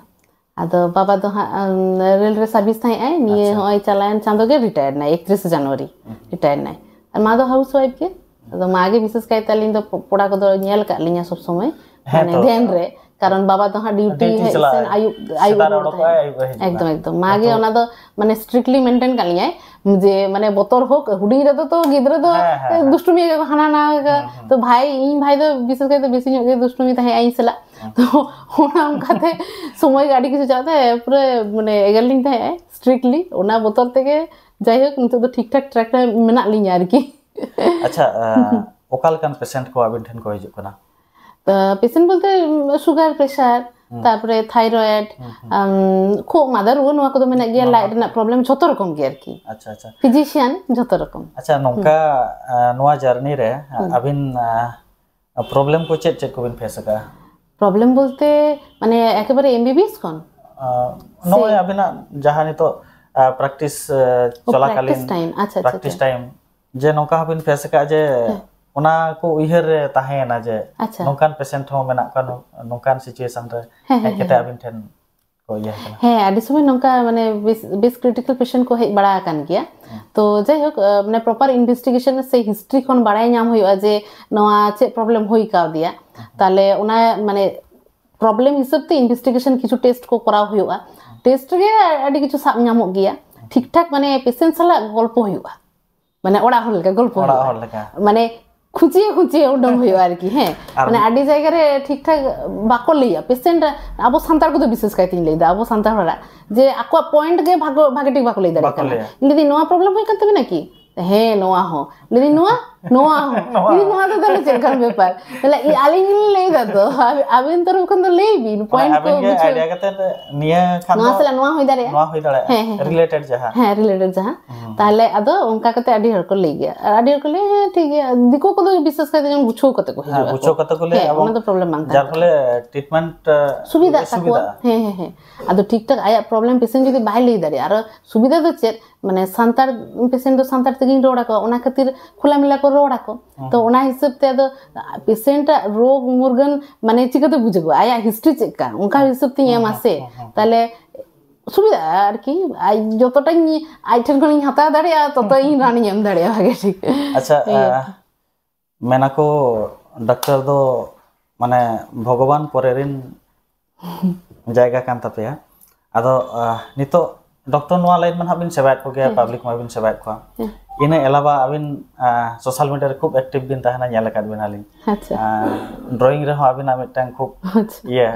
ᱟᱫᱚ ᱵᱟᱵᱟ ᱫᱚ ᱦᱟᱸᱜ ᱩᱸ, ᱨᱮᱞ ᱨᱮ ᱥᱟᱨᱵᱷᱤᱥ ᱛᱟᱦᱮᱸᱜ ᱟᱭ, ᱱᱤᱭᱟᱹ ᱟᱪᱪᱷᱟ᱾ ᱦᱚᱸᱜᱼᱚᱭ ᱪᱟᱞᱟᱣᱮᱱ ᱪᱟᱸᱫᱳ ᱜᱮ ᱨᱤᱴᱟᱭᱟᱨ ᱱᱟᱭ, ᱮᱠᱛᱨᱤᱥᱮ ᱡᱟᱱᱩᱣᱟᱨᱤ ᱦᱩᱸ᱾ ᱨᱤᱴᱟᱭᱟᱨ ᱱᱟᱭ᱾ ᱟᱨ ᱢᱟ ᱫᱚ ᱦᱟᱣᱩᱥ ᱣᱟᱭᱤᱯ ᱜᱮ᱾ ᱟᱫᱚ ᱢᱟ ᱜᱮ ᱵᱤᱥᱮᱥ ᱠᱟᱭᱛᱮ ᱟᱹᱞᱤᱧ ᱫᱚ ᱯᱚ-, ᱯᱚᱲᱟ ᱠᱚᱫᱚ ᱧᱮᱞ ᱟᱠᱟᱫ ᱞᱤᱧᱟ ᱥᱚᱵ ᱥᱚᱢᱚᱭ, ᱦᱮᱸ ᱢᱟᱱᱮ ᱛᱚ᱾ ᱫᱷᱮᱭᱟᱱ ᱨᱮ, ᱠᱟᱨᱚᱱ ᱵᱟᱵᱟ ᱫᱚ ᱦᱟᱸᱜ ᱰᱤᱭᱩᱴᱤ ᱰᱤᱭᱩᱴᱤ ᱦᱮᱡ ᱪᱟᱞᱟᱜ ᱥᱮᱱ ᱟᱭ᱾ ᱟᱹᱭᱩᱵ, ᱟᱹᱭᱩᱵ ᱥᱮᱛᱟᱜ ᱨᱮ ᱨᱩᱣᱟᱹᱲ ᱩᱰᱩᱠᱚᱜ ᱟᱭ, ᱛᱟᱦᱮᱸᱱᱟ᱾ ᱟᱹᱭᱩᱵ ᱮ ᱦᱤᱡᱩᱜᱼᱟ᱾ ᱮᱠᱫᱚᱢ, ᱮᱠᱫᱚᱢ᱾ ᱢᱟ ᱜᱮ ᱮᱛᱚ ᱚᱱᱟ ᱫᱚ ᱢᱟᱱᱮ ᱥᱴᱨᱤᱠᱴᱞᱤ ᱢᱮᱱᱴᱮᱱ ᱠᱟᱜ ᱞᱤᱧᱟᱭ ᱡᱮ ᱢᱟᱱᱮ ᱵᱚᱛᱚᱨ ᱦᱳᱠ, ᱦᱩᱰᱤᱧ ᱨᱮᱫᱚ ᱛᱚ ᱜᱤᱫᱽᱨᱟᱹ ᱫᱚ ᱦᱮᱸ, ᱦᱮᱸ, ᱦᱮᱸ᱾ ᱫᱩᱥᱴᱩᱢᱤ ᱜᱮ ᱦᱟᱱᱟ ᱱᱟᱣᱟ ᱜᱮ᱾ ᱦᱩᱸ, ᱦᱩᱸ᱾ ᱛᱚ ᱵᱷᱟᱭ, ᱤᱧ ᱵᱷᱟᱭ ᱫᱚ ᱵᱤᱥᱮᱥ ᱠᱟᱭᱛᱮ ᱵᱮᱥᱤ ᱧᱚᱜ ᱜᱮ ᱫᱩᱥᱴᱩᱢᱤ ᱛᱟᱦᱮᱸᱜ ᱟᱭ ᱤᱧ ᱥᱟᱞᱟᱜ᱾ ᱦᱩᱸ᱾ ᱛᱚ ᱚᱱᱟ ᱚᱱᱠᱟᱛᱮ ᱥᱚᱢᱚᱭ ᱜᱮ ᱟᱹᱰᱤ ᱠᱤᱪᱷᱩ ᱪᱟᱞᱟᱜ ᱛᱮ ᱯᱩᱨᱟᱹ ᱢᱟᱱᱮ ᱮᱜᱮᱨ ᱞᱤᱧ ᱛᱟᱦᱮᱸᱜ ᱟᱭ ᱥᱴᱨᱤᱠᱴᱞᱤ᱾ ᱚᱱᱟ ᱵᱚᱛᱚᱨ ᱛᱮᱜᱮ ᱡᱟᱭᱦᱳᱠ ᱱᱤᱛᱚᱜ ᱫᱚ ᱴᱷᱤᱠ ᱴᱷᱟᱠ ᱴᱨᱮᱠ ᱨᱮ ᱢᱮᱱᱟᱜ ᱞᱤᱧᱟ ᱟᱨᱠᱤ᱾ ᱟᱪᱪᱷᱟ, ᱟᱸ, ᱚᱠᱟ ᱞᱮᱠᱟᱱ ᱯᱮᱥᱮᱱᱴ ᱠᱚ ᱟᱵᱤᱱ ᱴᱷᱮᱱ ᱠᱚ ᱦᱤᱡᱩᱜ ᱠᱟᱱᱟ? ᱯᱮᱥᱮᱱᱴ ᱵᱚᱞᱛᱮ ᱥᱩᱜᱟᱨ, ᱯᱨᱮᱥᱟᱨ, ᱦᱩᱸ᱾ ᱛᱟᱨᱯᱚᱨᱮ ᱛᱷᱟᱭᱨᱚᱭᱮᱰ, ᱦᱩᱸ, ᱦᱩᱸ᱾ ᱟᱢ, ᱠᱷᱩᱜ ᱢᱟᱫᱟ ᱨᱩᱣᱟᱹ, ᱱᱚᱣᱟ ᱠᱚᱫᱚ ᱢᱮᱱᱟᱜ ᱜᱮᱭᱟ, ᱱᱚᱣᱟ ᱞᱟᱡ ᱠᱚ᱾ ᱨᱮᱱᱟᱜ ᱯᱨᱚᱵᱞᱮᱢ, ᱡᱷᱚᱛᱚ ᱨᱚᱠᱚᱢ ᱜᱮ ᱟᱨᱠᱤ᱾ ᱟᱪᱪᱷᱟ, ᱟᱪᱪᱷᱟ᱾ ᱯᱷᱤᱡᱤᱥᱤᱭᱟᱱ ᱡᱷᱚᱛᱚ ᱨᱚᱠᱚᱢ᱾ ᱟᱪᱪᱷᱟ, ᱱᱚᱝᱠᱟ, ᱦᱩᱸ᱾ ᱟᱸ, ᱱᱚᱣᱟ ᱡᱟᱨᱱᱤ ᱨᱮ ᱦᱩᱸ᱾ ᱟᱹᱵᱤᱱ, ᱟᱸ, ᱯᱨᱚᱵᱞᱮᱢ ᱠᱚ ᱪᱮᱫ ᱪᱮᱫ ᱠᱚᱵᱤᱱ ᱯᱷᱮᱥ ᱟᱠᱟᱫᱼᱟ? ᱯᱨᱚᱵᱞᱮᱢ ᱵᱚᱞᱛᱮ ᱢᱟᱱᱮ ᱮᱠᱮᱵᱟᱨᱮ ᱮᱢ ᱵᱤ ᱵᱤ ᱮᱥ ᱠᱷᱚᱱ? ᱟᱸ, ᱥᱮ ᱱᱚᱜᱼᱚᱭ ᱟᱵᱤᱱᱟᱜ ᱡᱟᱦᱟᱸ ᱱᱤᱛᱚᱜ, ᱟᱸ, ᱯᱨᱮᱠᱴᱤᱥ, ᱟᱸ, ᱚ, ᱪᱚᱞᱟᱠᱟᱞᱤᱱ, ᱯᱨᱮᱠᱴᱤᱥ ᱴᱟᱭᱤᱢ, ᱟᱪᱪᱷᱟ, ᱟᱪᱪᱷᱟ, ᱯᱨᱮᱠᱴᱤᱥ ᱟᱪᱪᱷᱟ᱾ ᱴᱟᱭᱤᱢ, ᱡᱮ ᱱᱚᱝᱠᱟ ᱦᱚᱸᱵᱤᱱ ᱯᱷᱮᱥ ᱟᱠᱟᱫᱼᱟ ᱡᱮ ᱦᱮᱸ᱾ ᱚᱱᱟ ᱠᱚ ᱩᱭᱦᱟᱹᱨ ᱨᱮ ᱛᱟᱦᱮᱸᱭᱮᱱᱟ ᱡᱮ ᱟᱪᱪᱷᱟ᱾ ᱱᱚᱝᱠᱟᱱ ᱯᱮᱥᱮᱱᱴ ᱦᱚᱸ ᱢᱮᱱᱟᱜ ᱠᱚᱣᱟ, ᱱᱚ-, ᱱᱚᱝᱠᱟᱱ ᱥᱤᱪᱩᱭᱮᱥᱚᱱ ᱨᱮ ᱦᱮᱸ, ᱦᱮᱡ ᱦᱮᱸ, ᱠᱟᱛᱮ ᱦᱮᱸ᱾ ᱟᱵᱤᱱ ᱴᱷᱮᱱ ᱠᱚ ᱤᱭᱟᱹ ᱠᱟᱱᱟ᱾ ᱦᱮᱸ, ᱟᱹᱰᱤ ᱥᱚᱢᱚᱭ ᱱᱚᱝᱠᱟ ᱢᱟᱱᱮ ᱵᱮᱥ, ᱵᱮᱥ ᱠᱨᱤᱴᱤᱠᱟᱞ ᱯᱮᱥᱮᱱᱴ ᱠᱚ ᱦᱮᱡ ᱵᱟᱲᱟ ᱟᱠᱟᱱ ᱜᱮᱭᱟ᱾ ᱦᱮᱸ᱾ ᱛᱚ ᱡᱟᱭᱦᱳᱠ, ᱟᱸ, ᱢᱟᱱᱮ ᱯᱨᱚᱯᱟᱨ ᱤᱱᱵᱷᱮᱥᱴᱤᱜᱮᱥᱚᱱ ᱥᱮ ᱦᱤᱥᱴᱨᱤ ᱠᱷᱚᱱ ᱵᱟᱲᱟᱭ ᱧᱟᱢ ᱦᱩᱭᱩᱜᱼᱟ ᱡᱮ ᱱᱚᱣᱟ ᱪᱮᱫ ᱯᱨᱚᱵᱞᱮᱢ ᱦᱩᱭ ᱠᱟᱣᱫᱮᱭᱟ᱾ ᱦᱮᱸ᱾ ᱛᱟᱦᱞᱮ ᱚᱱᱟ ᱢᱟᱱᱮ ᱯᱨᱚᱵᱞᱮᱢ ᱦᱤᱥᱟᱹᱵ ᱛᱮ ᱤᱱᱵᱷᱮᱥᱴᱤᱜᱮᱥᱚᱱ ᱠᱤᱪᱷᱩ ᱴᱮᱥᱴ ᱠᱚ ᱠᱚᱨᱟᱣ ᱦᱩᱭᱩᱜᱼᱟ᱾ ᱦᱮᱸ᱾ ᱴᱮᱥᱴ ᱨᱮᱜᱮ ᱟᱹᱰᱤ ᱠᱤᱪᱷᱩ ᱥᱟᱵ ᱧᱟᱢᱚᱜ ᱜᱮᱭᱟ᱾ ᱦᱮᱸ᱾ ᱴᱷᱤᱠ ᱴᱷᱟᱠ ᱢᱟᱱᱮ ᱯᱮᱥᱮᱱᱴ ᱥᱟᱞᱟᱜ ᱜᱚᱞᱯᱚ ᱦᱩᱭᱩᱜᱼᱟ᱾ ᱢᱟᱱᱮ ᱚᱲᱟᱜ ᱦᱚᱲ ᱞᱮᱠᱟ ᱜᱚᱞᱯᱚ ᱚᱲᱟᱜ ᱦᱩᱭᱩᱜᱼᱟ᱾ ᱦᱚᱲ ᱞᱮᱠᱟ᱾ ᱢᱟᱱᱮ ᱠᱷᱩᱪᱤᱭᱟᱹ ᱠᱷᱩᱪᱤᱭᱟᱹ ᱩᱰᱩᱝ ᱦᱩᱭᱩᱜᱼᱟ ᱟᱨᱠᱤ, ᱦᱮᱸ᱾ ᱟᱨ ᱢᱟᱱᱮ ᱟᱹᱰᱤ ᱡᱟᱭᱜᱟ ᱨᱮ ᱴᱷᱤᱠ ᱴᱷᱟᱠ ᱵᱟᱠᱚ ᱞᱟᱹᱭᱟ ᱯᱮᱥᱮᱱᱴ, ᱟᱵᱚ ᱥᱟᱱᱛᱟᱲ ᱠᱚᱫᱚ ᱵᱤᱥᱮᱥ ᱠᱟᱭᱛᱮᱧ ᱞᱟᱹᱭᱫᱟ, ᱟᱵᱚ ᱥᱟᱱᱛᱟᱲ ᱦᱚᱲᱟᱜ ᱡᱮ ᱟᱠᱚᱣᱟᱜ ᱯᱚᱭᱮᱱᱴ ᱜᱮ ᱵᱷᱟᱜᱚ, ᱵᱷᱟᱜᱮ ᱴᱷᱤᱠ ᱵᱟᱠᱚ ᱞᱟᱹᱭ ᱫᱟᱲᱮᱭᱟᱜ ᱵᱟᱠᱚ ᱠᱟᱱᱟ᱾ ᱞᱟᱹᱭᱟ᱾ ᱤᱧ ᱞᱟᱹᱭᱫᱟᱹᱧ, "ᱱᱚᱣᱟ ᱯᱨᱚᱵᱞᱮᱢ ᱦᱩᱭᱩᱜ ᱠᱟᱱ ᱛᱟᱵᱤᱱᱟ ᱠᱤ?" "ᱦᱮᱸ, ᱱᱚᱣᱟ ᱦᱚᱸ᱾" ᱞᱟᱹᱭᱫᱟᱹᱧ, "ᱱᱚᱣᱟ?" ᱱᱚᱣᱟ᱾ ᱞᱟᱹᱭᱫᱟᱹᱧ, "ᱱᱚᱣᱟ ᱫᱚ ᱛᱟᱦᱞᱮ ᱪᱮᱫ ᱞᱮᱠᱟᱱ ᱵᱮᱯᱟᱨ?" ᱛᱟᱦᱞᱮ ᱤ-, ᱟᱹᱞᱤᱧ ᱞᱤᱧ ᱞᱟᱹᱭ ᱫᱟ ᱛᱚ, ᱟᱵ-, ᱟᱵᱤᱱ ᱛᱚᱨᱚᱯ ᱠᱷᱚᱱ ᱫᱚ ᱞᱟᱹᱭ ᱵᱤᱱ, ᱢᱟᱱᱮ ᱯᱚᱭᱮᱱᱴ ᱠᱚ ᱟᱵᱤᱱ ᱜᱮ ᱵᱩᱡᱷᱟᱹᱣ᱾ ᱟᱭᱰᱤᱭᱟ ᱠᱟᱛᱮ ᱱᱤᱭᱟᱹ ᱠᱷᱟᱱ ᱱᱚᱣᱟ ᱫᱚ ᱥᱟᱞᱟᱜ ᱱᱚᱣᱟ ᱦᱩᱭ ᱫᱟᱲᱮᱭᱟᱜᱼᱟ? ᱱᱚᱣᱟ ᱦᱩᱭ ᱫᱟᱲᱮᱭᱟᱜᱼᱟ᱾ ᱦᱮᱸ, ᱦᱮᱸ, ᱦᱮᱸ᱾ ᱨᱤᱞᱮᱴᱮᱰ ᱡᱟᱦᱟᱸ᱾ ᱦᱮᱸ, ᱨᱤᱞᱮᱴᱮᱰ ᱡᱟᱦᱟᱸ᱾ ᱦᱩᱸ᱾ ᱛᱟᱦᱞᱮ ᱟᱫᱚ ᱚᱱᱠᱟ ᱠᱟᱛᱮ ᱟᱹᱰᱤ ᱦᱚᱲ ᱠᱚ ᱞᱟᱹᱭ ᱜᱮᱭᱟ᱾ ᱟᱨ ᱟᱹᱰᱤ ᱦᱚᱲ ᱠᱚ ᱞᱟᱹᱭᱟ, "ᱦᱮᱸ, ᱴᱷᱤᱠ ᱜᱮᱭᱟ, ᱫᱤᱠᱩ ᱠᱚᱫᱚ ᱵᱤᱥᱮᱥ ᱠᱟᱭᱛᱮ ᱡᱮᱢᱚᱱ ᱜᱩᱪᱷᱟᱹᱣ ᱠᱟᱛᱮ ᱠᱚ ᱦᱤᱡᱩᱜᱼᱟ ᱦᱮᱸ, ᱠᱚ᱾ ᱜᱩᱪᱷᱟᱹᱣ ᱠᱟᱛᱮ ᱠᱚ ᱞᱟᱹᱭᱟ ᱦᱮᱸ, ᱮᱵᱚᱝ ᱚᱱᱟ ᱫᱚ ᱯᱨᱚᱵᱞᱮᱢ ᱵᱟᱝ ᱛᱟᱦᱮᱱ ᱡᱟᱨ ᱛᱟᱠᱚᱣᱟ᱾ ᱯᱷᱚᱞᱮ ᱴᱨᱤᱴᱢᱮᱱᱴ, ᱟᱸ, ᱥᱩᱵᱤᱫᱷᱟᱜ ᱛᱟᱠᱚᱣᱟ᱾ ᱥᱩᱵᱤᱫᱷᱟᱜᱼᱟ᱾ ᱦᱮᱸ, ᱦᱮᱸ, ᱦᱮᱸ᱾ ᱟᱫᱚ ᱴᱷᱤᱠ ᱴᱷᱟᱠ ᱟᱭᱟᱜ ᱯᱨᱚᱵᱞᱮᱢ ᱯᱮᱥᱮᱱᱴ ᱡᱩᱫᱤ ᱵᱟᱭ ᱞᱟᱹᱭ ᱫᱟᱲᱮᱭᱟᱜᱼᱟ, ᱟᱨᱚ ᱥᱩᱵᱤᱫᱷᱟ ᱫᱚ ᱪᱮᱫ? ᱢᱟᱱᱮ ᱥᱟᱱᱛᱟᱲ ᱯᱮᱥᱮᱱᱴ ᱫᱚ ᱥᱟᱱᱛᱟᱲ ᱛᱮᱜᱮᱧ ᱨᱚᱲ ᱟᱠᱚᱣᱟ, ᱚᱱᱟ ᱠᱷᱟᱹᱛᱤᱨ ᱠᱷᱩᱞᱟᱢᱮᱞᱟ ᱠᱚ ᱨᱚᱲ ᱟᱠᱚ᱾ ᱛᱚ ᱚᱱᱟ ᱦᱤᱥᱟᱹᱵ ᱛᱮ ᱟᱫᱚ ᱯᱮᱥᱮᱱᱴ ᱟᱜ ᱨᱳᱜᱽ ᱢᱩᱨᱜᱟᱹᱱ ᱢᱟᱱᱮ ᱪᱤᱠᱟᱹᱛᱮ ᱵᱩᱡᱷᱟᱹᱜᱼᱟ, ᱟᱭᱟᱜ ᱦᱤᱥᱴᱨᱤ ᱪᱮᱫ ᱠᱟ, ᱚᱱᱠᱟ ᱦᱤᱥᱟᱹᱵ ᱛᱤᱧ ᱮᱢᱟ ᱥᱮ᱾ ᱛᱟᱦᱞᱮ ᱥᱩᱵᱤᱫᱷᱟ ᱟᱨᱠᱤ, ᱟᱡ ᱡᱚᱛᱚᱴᱟᱧ ᱟᱡ ᱴᱷᱮᱱ ᱠᱷᱚᱱᱤᱧ ᱦᱟᱛᱟᱣ ᱫᱟᱲᱮᱭᱟᱜᱼᱟ, ᱛᱚᱛᱚ ᱤᱧ ᱨᱟᱱᱤᱧ ᱮᱢ ᱫᱟᱲᱮᱭᱟᱜᱼᱟ ᱵᱷᱟᱜᱮ ᱴᱷᱤᱠ᱾ ᱟᱪᱪᱷᱟ᱾ ᱢᱮᱱᱟᱠᱚ ᱰᱟᱠᱛᱟᱨ ᱫᱚ ᱢᱟᱱᱮ ᱵᱷᱚᱜᱚᱵᱟᱱ ᱯᱚᱨᱮ ᱨᱤᱱ ᱡᱟᱭᱜᱟ ᱠᱟᱱ ᱛᱟᱯᱮᱭᱟ᱾ ᱟᱫᱚ ᱱᱤᱛᱚᱜ ᱰᱚᱠᱴᱚᱨ ᱱᱚᱣᱟ ᱞᱟᱭᱤᱱ ᱢᱟ ᱱᱟᱦᱟᱜ ᱵᱤᱱ ᱥᱮᱵᱟᱭᱮᱫ ᱠᱚᱜᱮᱭᱟ, ᱯᱟᱵᱽᱞᱤᱠ ᱢᱟᱵᱤᱱ ᱥᱮᱵᱟᱭᱮᱫ ᱠᱚᱣᱟ᱾ ᱤᱱᱟᱹ ᱮᱞᱟᱣᱟ ᱟᱹᱵᱤᱱ ᱥᱳᱥᱟᱞ ᱢᱤᱰᱤᱭᱟ ᱨᱮ ᱠᱷᱩᱵ ᱮᱠᱴᱤᱵᱷ ᱵᱤᱱ ᱛᱟᱦᱮᱱᱟ, ᱧᱮᱞ ᱟᱠᱟᱫ ᱵᱤᱱᱟᱞᱤᱧ᱾ ᱟᱪᱪᱷᱟ᱾ ᱰᱨᱚᱭᱤᱝ ᱨᱮᱦᱚᱸ ᱟᱹᱵᱤᱱᱟᱜ ᱢᱤᱫᱴᱟᱝ ᱠᱷᱩᱵ ᱟᱪᱪᱷᱟ᱾ ᱤᱭᱟᱹ,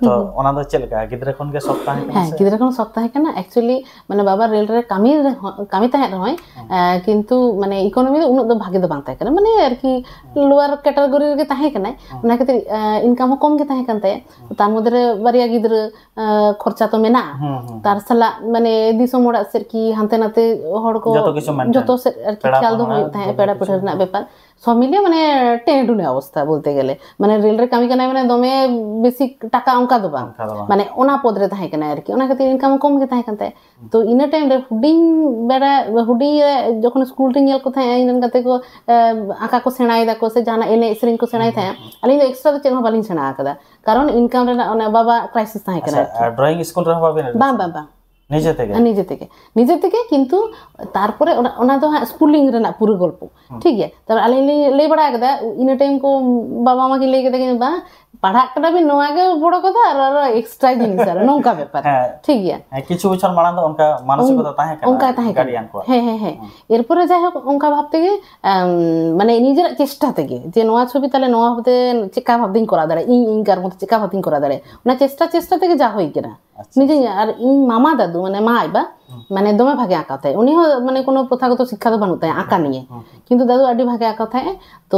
ᱛᱚ ᱚᱱᱟ ᱫᱚ ᱪᱮᱫ ᱞᱮᱠᱟ, ᱜᱤᱫᱽᱨᱟᱹ ᱠᱷᱚᱱ ᱜᱮ ᱥᱚᱠ ᱛᱟᱦᱮᱸ ᱠᱟᱱᱟ ᱦᱮᱸ, ᱥᱮ? ᱜᱤᱫᱽᱨᱟᱹ ᱠᱷᱚᱱ ᱥᱚᱠ ᱛᱟᱦᱮᱸ ᱠᱟᱱᱟ᱾ ᱮᱠᱪᱩᱭᱮᱞᱤ ᱢᱟᱱᱮ ᱵᱟᱵᱟ ᱨᱮᱞ ᱨᱮ ᱠᱟᱹᱢᱤ ᱨᱮᱦᱚᱸ, ᱠᱟᱹᱢᱤ ᱛᱟᱦᱮᱸᱫ ᱨᱮᱦᱚᱸᱭ, ᱠᱤᱱᱛᱩ ᱢᱟᱱᱮ ᱤᱠᱳᱱᱚᱢᱤ ᱫᱚ ᱩᱱᱟᱹᱜ ᱫᱚ ᱵᱷᱟᱜᱮ ᱫᱚ ᱵᱟᱝ ᱛᱟᱦᱮᱸ ᱠᱟᱱᱟ, ᱢᱟᱱᱮ ᱟᱨᱠᱤ ᱞᱳᱣᱟᱨ ᱠᱮᱴᱟᱜᱚᱨᱤ ᱨᱮᱜᱮ ᱛᱟᱦᱮᱸ ᱠᱟᱱᱟᱭ᱾ ᱚᱱᱟ ᱠᱷᱟᱹᱛᱤᱨ ᱤᱱᱠᱟᱢ ᱦᱚᱸ ᱠᱚᱢ ᱜᱮ ᱛᱟᱦᱮᱸ ᱠᱟᱱ ᱛᱟᱭᱟ᱾ ᱛᱟᱨ ᱢᱚᱫᱽᱫᱷᱮ ᱨᱮ ᱵᱟᱨᱭᱟ ᱜᱤᱫᱽᱨᱟᱹ, ᱠᱷᱚᱨᱪᱟ ᱛᱚ ᱢᱮᱱᱟᱜᱼᱟ᱾ ᱛᱟᱨ ᱥᱟᱞᱟᱜ ᱢᱟᱱᱮ ᱫᱤᱥᱚᱢ ᱚᱲᱟᱜ ᱥᱮᱫ ᱠᱤ ᱦᱟᱱᱛᱮ ᱱᱟᱛᱮ ᱦᱚᱲ ᱠᱚ ᱡᱚᱛᱚ ᱠᱤᱪᱷᱩ maintain᱾ ᱡᱚᱛᱚ ᱥᱮᱫ ᱟᱨᱠᱤ ᱯᱮᱲᱟ ᱠᱷᱮᱭᱟᱞ ᱫᱚ ᱯᱟᱹᱲᱦᱟᱹ ᱦᱩᱭᱩᱜ ᱛᱟᱦᱮᱸᱫ, ᱡᱚᱛᱚ ᱯᱮᱲᱟ ᱠᱤᱪᱷᱩ ᱯᱟᱹᱲᱦᱟᱹ ᱨᱮᱱᱟᱜ ᱵᱮᱯᱟᱨ᱾ ᱥᱚᱵ ᱢᱤᱞᱤᱭᱟ ᱢᱟᱱᱮ ᱴᱮᱸᱰᱩᱱᱮ ᱚᱵᱚᱥᱛᱟ ᱵᱚᱞᱛᱮ ᱜᱮᱞᱮ, ᱢᱟᱱᱮ ᱨᱮᱞ ᱨᱮ ᱠᱟᱹᱢᱤ ᱠᱟᱱᱟᱭ, ᱢᱟᱱᱮ ᱫᱚᱢᱮ ᱵᱮᱥᱤ ᱴᱟᱠᱟ ᱚᱱᱠᱟ ᱫᱚ ᱵᱟᱝ, ᱚᱱᱠᱟ ᱫᱚ ᱵᱟᱝ᱾ ᱢᱟᱱᱮ ᱚᱱᱟ ᱯᱚᱫ ᱨᱮ ᱛᱟᱦᱮᱸ ᱠᱟᱱᱟᱭ ᱟᱨᱠᱤ, ᱚᱱᱟ ᱠᱷᱟᱹᱛᱤᱨ ᱤᱱᱠᱟᱢ ᱠᱚᱢ ᱜᱮ ᱛᱟᱦᱮᱸ ᱠᱟᱱ ᱛᱟᱭᱟ᱾ ᱛᱚ ᱤᱱᱟᱹ ᱴᱟᱭᱤᱢ ᱨᱮ ᱦᱩᱰᱤᱧ ᱵᱮᱲᱟ, ᱦᱩᱰᱤᱧ ᱨᱮ ᱡᱚᱠᱷᱚᱱ ᱥᱠᱩᱞ ᱨᱤᱧ ᱧᱮᱞ ᱠᱚ ᱛᱟᱦᱮᱸᱫ, ᱤᱧ ᱨᱮᱱ ᱜᱟᱛᱮ ᱠᱚ ᱟᱸᱠᱟ ᱠᱚ ᱥᱮᱬᱟᱭ ᱫᱟᱠᱚ ᱥᱮ ᱡᱟᱦᱟᱱᱟᱜ ᱮᱱᱮᱡ ᱥᱮᱨᱮᱧ ᱠᱚ ᱥᱮᱬᱟᱭ ᱛᱟᱦᱮᱸᱫ, ᱟᱹᱞᱤᱧ ᱫᱚ ᱮᱠᱥᱴᱨᱟ ᱫᱚ ᱪᱮᱫ ᱦᱚᱸ ᱵᱟᱹᱞᱤᱧ ᱥᱮᱬᱟ ᱟᱠᱟᱫᱟ, ᱠᱟᱨᱚᱱ ᱤᱱᱠᱟᱢ ᱨᱮᱱᱟᱜ ᱚᱱᱟ ᱵᱟᱵᱟ ᱠᱨᱟᱭᱥᱤᱥ ᱛᱟᱦᱮᱸ ᱠᱟᱱᱟ᱾ ᱟᱪᱪᱷᱟ, ᱰᱨᱚᱭᱤᱝ ᱥᱠᱩᱞ ᱨᱮᱦᱚᱸ ᱵᱟᱵᱤᱱ admission? ᱵᱟᱝ, ᱵᱟᱝ, ᱵᱟᱝ᱾ ᱱᱤᱡᱮ ᱛᱮᱜᱮ? ᱱᱤᱡᱮ ᱛᱮᱜᱮ, ᱱᱤᱡᱮ ᱛᱮᱜᱮ᱾ ᱠᱤᱱᱛᱩ ᱛᱟᱨᱯᱚᱨᱮ ᱚᱱᱟ, ᱚᱱᱟ ᱫᱚ ᱦᱟᱸᱜ ᱥᱠᱩᱞᱤᱝ ᱨᱮᱱᱟᱜ ᱯᱩᱨᱟᱹ ᱜᱚᱞᱯᱚ, ᱴᱷᱤᱠ ᱜᱮᱭᱟ᱾ ᱛᱟᱨᱯᱚᱨ ᱟᱹᱞᱤᱧ ᱞᱤᱧ ᱞᱟᱹᱭ ᱵᱟᱲᱟ ᱠᱟᱫᱟ, ᱤᱱᱟᱹ ᱴᱟᱭᱤᱢ ᱠᱚ ᱵᱟᱵᱟ ᱢᱟ ᱠᱤᱱ ᱞᱟᱹᱭ ᱠᱮᱫᱟ, ᱠᱤᱱ ᱵᱟᱝ, ᱯᱟᱲᱦᱟᱜ ᱠᱟᱱᱟ ᱵᱤᱱ, ᱱᱚᱣᱟ ᱜᱮ ᱵᱚᱲᱚ ᱠᱟᱛᱷᱟ, ᱟᱨ ᱟᱨᱚ ᱮᱠᱥᱴᱨᱟ ᱡᱤᱱᱤᱥ ᱟᱨ ᱱᱚᱝᱠᱟ ᱵᱮᱯᱟᱨ᱾ ᱦᱮᱸ᱾ ᱴᱷᱤᱠ ᱜᱮᱭᱟ᱾ ᱦᱮᱸ, ᱠᱤᱪᱷᱩ ᱵᱚᱪᱷᱚᱨ ᱢᱟᱲᱟᱝ ᱫᱚ ᱚᱱᱠᱟ ᱢᱟᱱᱚᱥᱤᱠᱚᱛᱟ ᱛᱟᱦᱮᱸ ᱠᱟᱱᱟ ᱚᱱᱠᱟ ᱛᱟᱦᱮᱸ ᱠᱟᱱᱟ᱾ ᱜᱟᱨᱰᱤᱭᱟᱱ ᱠᱚᱣᱟᱜ᱾ ᱦᱮᱸ, ᱦᱮᱸ, ᱦᱮᱸ᱾ ᱮᱨᱯᱚᱨᱮ ᱡᱟᱭᱦᱳᱠ, ᱚᱱᱠᱟ ᱵᱷᱟᱵ ᱛᱮᱜᱮ ᱟᱢ, ᱢᱟᱱᱮ ᱱᱤᱡᱮᱨᱟᱜ ᱪᱮᱥᱴᱟ ᱛᱮᱜᱮ, ᱡᱮ ᱱᱚᱣᱟ ᱪᱷᱚᱵᱤ ᱛᱟᱦᱞᱮ ᱱᱚᱣᱟ ᱵᱷᱟᱵᱛᱮ ᱪᱮᱠᱟ ᱵᱷᱟᱵ ᱛᱤᱧ ᱠᱚᱨᱟᱣ ᱫᱟᱲᱮᱭᱟᱜᱼᱟ, ᱤᱧ ᱤᱧᱠᱟᱨ ᱢᱚᱛᱚ ᱪᱮᱠᱟ ᱵᱷᱟᱵ ᱛᱤᱧ ᱠᱚᱨᱟᱣ ᱫᱟᱲᱮᱭᱟᱜᱼᱟ, ᱚᱱᱟ ᱪᱮᱥᱴᱟ ᱪᱮᱥᱴᱟ ᱛᱮᱜᱮ ᱡᱟ ᱦᱩᱭ ᱠᱟᱱᱟ᱾ ᱟᱪᱪᱷᱟ, ᱱᱤᱡᱮ ᱟᱨ ᱤᱧ ᱢᱟᱢᱟ ᱫᱟᱫᱩ, ᱢᱟᱱᱮ ᱢᱟ ᱟᱡ ᱵᱟ, ᱢᱟᱱᱮ ᱫᱚᱢᱮ ᱵᱷᱟᱜᱮ ᱟᱸᱠᱟᱣ ᱛᱟᱭ, ᱩᱱᱤ ᱦᱚᱸ ᱢᱟᱱᱮ ᱠᱳᱱᱳ ᱯᱨᱚᱛᱷᱟᱜᱚᱛᱚ ᱥᱤᱠᱠᱷᱟ ᱫᱚ ᱵᱟᱹᱱᱩᱜ ᱛᱟᱭᱟ ᱟᱸᱠᱟ ᱱᱤᱭᱮ, ᱠᱤᱱᱛᱩ ᱫᱟᱫᱩ ᱟᱹᱰᱤ ᱵᱷᱟᱜᱮ ᱟᱸᱠᱟᱣ ᱛᱟᱦᱮᱸᱜᱼᱟ᱾ ᱛᱚ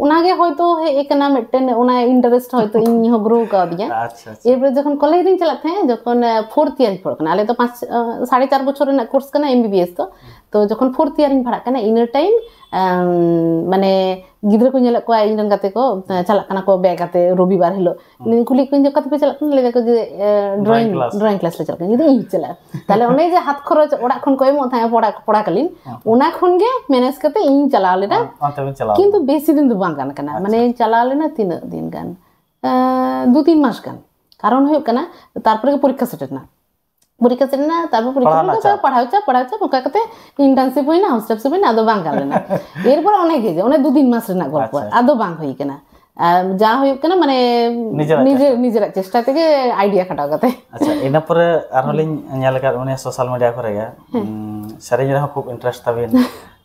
ᱚᱱᱟᱜᱮ ᱦᱚᱭᱛᱳ ᱦᱮᱡ ᱟᱠᱟᱱᱟ ᱢᱤᱫᱴᱮᱱ, ᱚᱱᱟ ᱤᱱᱴᱟᱨᱮᱥᱴ ᱦᱚᱭᱛᱳ ᱤᱧ ᱦᱚᱸ ᱜᱨᱳ ᱠᱟᱣᱫᱤᱧᱟ᱾ ᱟᱪᱪᱷᱟ, ᱟᱪᱪᱷᱟ᱾ ᱮᱨᱯᱚᱨᱮ ᱡᱚᱠᱷᱚᱱ ᱠᱚᱞᱮᱡᱽ ᱨᱤᱧ ᱪᱟᱞᱟᱜ ᱛᱟᱦᱮᱸᱫ, ᱡᱚᱠᱷᱚᱱ ᱯᱷᱳᱨᱛᱷ ᱤᱭᱟᱨ ᱤᱧ ᱯᱟᱲᱦᱟᱜ ᱠᱟᱱᱟ, ᱟᱞᱮ ᱫᱚ ᱯᱟᱸᱪ, ᱥᱟᱲᱮ ᱪᱟᱨ ᱵᱚᱪᱷᱚᱨ ᱨᱮᱱᱟᱜ ᱠᱳᱨᱥ ᱠᱟᱱᱟ ᱮᱢ ᱵᱤ ᱵᱤ ᱮᱥ ᱫᱚ᱾ ᱛᱚ ᱡᱚᱠᱷᱚᱱ ᱯᱷᱳᱨᱛᱷ ᱤᱭᱟᱨ ᱤᱧ ᱯᱟᱲᱦᱟᱜ ᱠᱟᱱᱟ, ᱤᱱᱟᱹ ᱴᱟᱭᱤᱢ ᱢᱟᱱᱮ ᱜᱤᱫᱽᱨᱟᱹ ᱠᱚ ᱧᱮᱞᱮᱫ ᱠᱚᱣᱟ, ᱤᱧ ᱨᱮᱱ ᱜᱟᱛᱮ ᱠᱚ ᱪᱟᱞᱟᱜ ᱠᱟᱱᱟ ᱠᱚ ᱵᱮᱜ ᱟᱛᱮ ᱨᱚᱵᱤᱵᱟᱨ ᱦᱤᱞᱳᱜ᱾ ᱤᱧ ᱠᱩᱞᱤ ᱠᱚᱣᱟᱧ ᱡᱮ, "ᱚᱠᱟ ᱛᱮᱯᱮ ᱪᱟᱞᱟᱜ ᱠᱟᱱᱟ?" ᱞᱟᱹᱭ ᱫᱟᱠᱚ ᱡᱮ, "ᱰᱨᱚᱭᱤᱝ, ᱰᱨᱚᱭᱤᱝ ᱠᱞᱟᱥ ᱞᱮ ᱪᱟᱞᱟᱜ ᱠᱟᱱᱟ᱾" ᱤᱧ ᱪᱟᱞᱟᱜᱼᱟ᱾ ᱛᱟᱦᱞᱮ ᱚᱱᱮ ᱡᱮ ᱦᱟᱛ ᱠᱷᱚᱨᱚᱪ ᱚᱲᱟᱜ ᱠᱷᱚᱱ ᱠᱚ ᱮᱢᱚᱜ ᱛᱟᱦᱮᱸᱫ ᱯᱚᱲᱟ-, ᱯᱚᱲᱟᱠᱟᱞᱤᱱ, ᱚᱱᱟ ᱠᱷᱚᱱ ᱜᱮ ᱢᱮᱱᱮᱡᱽ ᱠᱟᱛᱮ ᱤᱧ ᱪᱟᱞᱟᱣ ᱞᱮᱱᱟ᱾ ᱚᱱᱛᱮ ᱵᱤᱱ ᱪᱟᱞᱟᱣ ᱠᱤᱱᱛᱩ ᱞᱮᱱᱟ? ᱵᱮᱥᱤ ᱫᱤᱱ ᱫᱚ ᱵᱟᱝ ᱠᱟᱱ ᱠᱟᱱᱟ᱾ ᱟᱪᱪᱷᱟ᱾ ᱢᱟᱱᱮ ᱪᱟᱞᱟᱣ ᱞᱮᱱᱟ ᱛᱤᱱᱟᱹᱜ ᱫᱤᱱ ᱜᱟᱱ? ᱟᱸ, ᱫᱩ ᱛᱤᱱ ᱢᱟᱥ ᱜᱟᱱ᱾ ᱠᱟᱨᱚᱱ ᱦᱩᱭᱩᱜ ᱠᱟᱱᱟ, ᱛᱟᱨᱯᱚᱨᱮ ᱜᱮ ᱯᱚᱨᱤᱠᱠᱷᱟ ᱥᱮᱴᱮᱨ ᱮᱱᱟ᱾ ᱯᱚᱨᱤᱠᱠᱷᱟ ᱥᱮᱴᱮᱨ ᱮᱱᱟ, ᱛᱟᱨᱯᱚᱨ ᱯᱚᱨᱤᱠᱠᱷᱟ ᱯᱟᱲᱦᱟᱣ ᱨᱮᱱᱟᱜ ᱨᱮᱱᱟᱜ ᱪᱟᱯ᱾ ᱯᱟᱲᱦᱟᱣ ᱪᱟᱯ, ᱯᱟᱲᱦᱟᱣ ᱪᱟᱯ, ᱚᱱᱠᱟ ᱠᱟᱛᱮ internship ᱦᱩᱭᱱᱟ, hostel ᱦᱩᱭᱱᱟ, ᱟᱫᱚ ᱵᱟᱝ ᱜᱟᱱ ᱞᱮᱱᱟ᱾ ᱮᱨᱯᱚᱨ ᱚᱱᱮ ᱜᱮ, ᱚᱱᱮ ᱫᱩ ᱛᱤᱱ ᱢᱟᱥ ᱨᱮᱱᱟᱜ ᱜᱚᱞᱯᱚ, ᱟᱪᱪᱷᱟ, ᱟᱪᱪᱷᱟ᱾ ᱟᱫᱚ ᱵᱟᱝ ᱦᱩᱭ ᱠᱟᱱᱟ᱾ ᱟᱨ ᱡᱟ ᱦᱩᱭᱩᱜ ᱠᱟᱱᱟ, ᱢᱟᱱᱮ, ᱱᱤᱡᱮᱨᱟᱜ ᱱᱤᱡᱮ-, ᱪᱮᱥᱴᱟ᱾ ᱱᱤᱡᱮᱨᱟᱜ ᱪᱮᱥᱴᱟ ᱛᱮᱜᱮ, idea ᱠᱷᱟᱴᱟᱣ ᱠᱟᱛᱮ᱾ ᱟᱪᱪᱷᱟ, ᱤᱱᱟᱹ ᱯᱚᱨᱮ ᱟᱨᱦᱚᱸ ᱞᱤᱧ ᱧᱮᱞ ᱟᱠᱟᱫ ᱩᱱᱤ social media ᱠᱚᱨᱮ ᱜᱮ, ᱦᱮᱸ᱾ ᱩᱸ, ᱥᱮᱨᱮᱧ ᱨᱮᱦᱚᱸ ᱠᱷᱩᱵ interest ᱛᱟᱵᱤᱱ᱾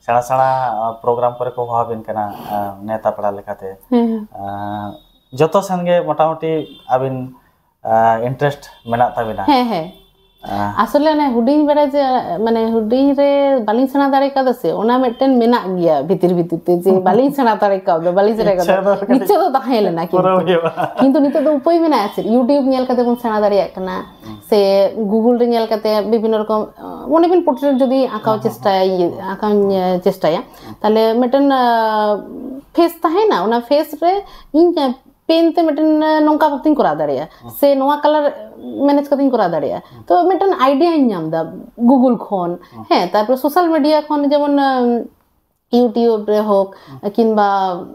ᱥᱮᱬᱟ ᱥᱮᱬᱟ, ᱟ, program ᱠᱚᱨᱮ ᱠᱚ ᱦᱚᱦᱚ ᱟᱵᱤᱱ ᱠᱟᱱᱟ, ᱟ, ᱱᱮᱣᱛᱟ ᱯᱮᱲᱟ ᱞᱮᱠᱟᱛᱮ᱾ ᱦᱮᱸ᱾ ᱟ, ᱡᱚᱛᱚ ᱥᱮᱱ ᱜᱮ ᱢᱚᱴᱟᱢᱩᱴᱤ ᱟᱹᱵᱤᱱ, ᱟ, interest ᱢᱮᱱᱟᱜ ᱛᱟᱵᱤᱱᱟ᱾ ᱦᱮᱸ, ᱦᱮᱸ᱾ ᱟ᱾ ᱟᱥᱚᱞᱮ ᱚᱱᱮ ᱦᱩᱰᱤᱧ ᱵᱮᱲᱟ ᱡᱮ, ᱢᱟᱱᱮ, ᱦᱩᱰᱤᱧ ᱨᱮ ᱵᱟᱹᱞᱤᱧ ᱥᱮᱬᱟ ᱫᱟᱲᱮ ᱠᱟᱣᱫᱟ ᱥᱮ, ᱚᱱᱟ ᱢᱤᱫᱴᱮᱱ ᱢᱮᱱᱟᱜ ᱜᱮᱭᱟ ᱵᱷᱤᱛᱤᱨ ᱵᱷᱤᱛᱤᱨ ᱛᱮ, ᱡᱮ ᱵᱟᱹᱞᱤᱧ ᱥᱮᱬᱟ ᱫᱟᱲᱮ ᱠᱟᱣᱫᱟ, ᱵᱟᱹᱞᱤᱧ ᱥᱮᱬᱟ ᱤᱪᱪᱷᱟ ᱠᱟᱣᱫᱟ᱾ ᱫᱚ ᱠᱟᱹᱴᱤᱡ ᱤᱪᱪᱷᱟ ᱫᱚ ᱛᱟᱦᱮᱸ ᱞᱮᱱᱟ, ᱯᱩᱨᱟᱹᱣ ᱠᱤᱱᱛᱩ, ᱦᱩᱭᱩᱜᱼᱟ᱾ ᱠᱤᱱᱛᱩ ᱱᱤᱛᱚᱜ ᱫᱚ ᱩᱯᱟᱹᱭ ᱢᱮᱱᱟᱜᱼᱟ ᱪᱮᱫ? YouTube ᱧᱮᱞ ᱠᱟᱛᱮ ᱵᱚᱱ ᱥᱮᱬᱟ ᱫᱟᱲᱮᱭᱟᱜ ᱠᱟᱱᱟ, ᱦᱩᱸ᱾ ᱥᱮ Google ᱨᱮ ᱧᱮᱞ ᱠᱟᱛᱮ ᱵᱤᱵᱷᱤᱱᱱᱚ ᱨᱚᱠᱚᱢ, ᱟ, ᱢᱚᱱᱮ ᱵᱤᱱ portrait ᱡᱩᱫᱤ ᱟᱸᱠᱟᱣ ᱦᱩᱸ, ᱦᱩᱸ, ᱪᱮᱥᱴᱟᱭᱟ, ᱦᱩᱸ, ᱤᱭᱟᱹ, ᱦᱩᱸ, ᱟᱸᱠᱟᱣ ᱤᱧ, ᱦᱩᱸ᱾ ᱟ, ᱪᱮᱥᱴᱟᱭᱟ, ᱦᱩᱸ᱾ ᱛᱟᱦᱞᱮ ᱢᱤᱫᱴᱮᱱ, ᱟ, face ᱛᱟᱦᱮᱱᱟ, ᱚᱱᱟ face ᱨᱮ ᱤᱧ ᱯᱮᱱ ᱛᱮ ᱢᱤᱫᱴᱮᱱ, ᱟ, ᱱᱚᱝᱠᱟ ᱵᱷᱟᱵᱛᱮᱧ ᱠᱚᱨᱟᱣ ᱫᱟᱲᱮᱭᱟᱜᱼᱟ, ᱦᱩᱸ᱾ ᱥᱮ ᱱᱚᱣᱟ colour manage ᱠᱟᱛᱮᱧ ᱠᱚᱨᱟᱣ ᱫᱟᱲᱮᱭᱟᱜᱼᱟ᱾ ᱦᱩᱸ᱾ ᱛᱚ ᱢᱤᱫᱴᱮᱱ idea ᱤᱧ ᱧᱟᱢ ᱮᱫᱟ Google ᱠᱷᱚᱱ, ᱦᱩᱸ᱾ ᱦᱮᱸ, ᱛᱟᱨᱯᱚᱨᱮ social media ᱠᱷᱚᱱ, ᱡᱮᱢᱚᱱ, ᱟᱢ, YouTube ᱨᱮ ᱦᱳᱠ, ᱦᱩᱸ᱾ ᱠᱤᱝᱵᱟ